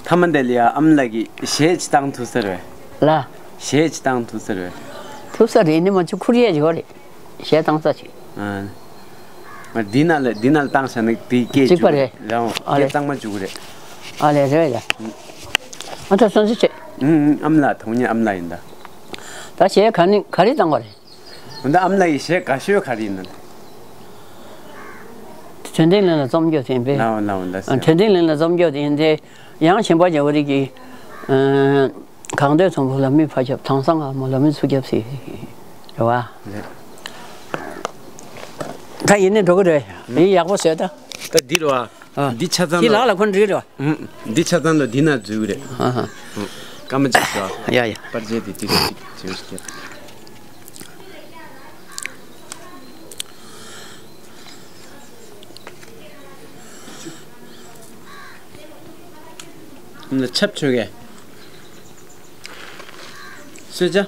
ཐ་མ་འདི་ལ་ཡ་ཨ་མ་ལགས་ཀྱིས་གཞས་ཅིག་བཏང་ཐུབ་ས་རེད། ལ། གཞས་ཅིག་བཏང་ཐུབ་ས་རེད། ཐུབ་ས་རེད་ནི་མ་ཅིག་ཁུར་ཡས་ཅིག་ཡོད་རེད། གཞས་བཏང་ས་ཅིག་ཨ། འདི་ན་ལ་འདི་ན་ལ་བཏང་བཞག་ན་དེ་སྐད་གཅིག་པ་རེད། རང་ཨ་སྐད་ལེ། གཙང་མ་འཇུག་གི་རེད། ཨ་ལེ་རེད་ལ། ཨ་ད་སོན་ཟི་ཆེ། ཨུ་ཨུ་ཨ་མ་ལགས་དོན་གཉེར་ཨ་མ་ལགས་ཡིན་ད། ད་གཞས་ག་ནི་ག་རེ་བཏང་བ་རེད། འདི་ཨ་མ་ལགས་ཡི་གཞས་དགའ་ཤོས་ག་རེ་ཡིན་ན། དྲན་རྟེན་གླིང་ལ་རྩོམ་རྒྱུ་དེ་ཡིན་པས། ལའོ་ལའོ་ལ་ཟེར། དྲན་རྟེན་གླིང་ལ་རྩོམ་རྒྱུ་དེ་ཡིན་ཏེ། ཡང་གཞན་པ་རྒྱལ་བ་རིགས་ཀྱི། ཨ། གངས་སྟོད་ཚོམ་བུ་ལ་མི་ཕ་ཁྱབ་དྭངས་གཙང་ངར་མོ་ལ་མི་ཚུར་ཁྱབ་ཟེར། རེད་བ། རེད། ད་ཡིན་ནི་འགྲོ་གི་རེད། ཡིན་ཡག་པོ་བཟོས་ད། ད་འདི་རེད་བ། ཨ། འདི་ཆ་ཚང་ལ། འདི་ལག་ལ་ཁོ་འདྲི་རེད་བ། ཨུམ། འདི་ཆ་ཚང་ལ་འདི་ན་འཛུལ་གི་རེད། ཨ་ཧ། ཨུམ། སྐར་མ་གཅིག་བཟོ། ཡ་ཡ། པར་ཆས་དེ་ཏིག་ཏིག་ཅིག་བྱེད་ཀྱི། ཆབ་ཆོས་གས། སོས་ཅ།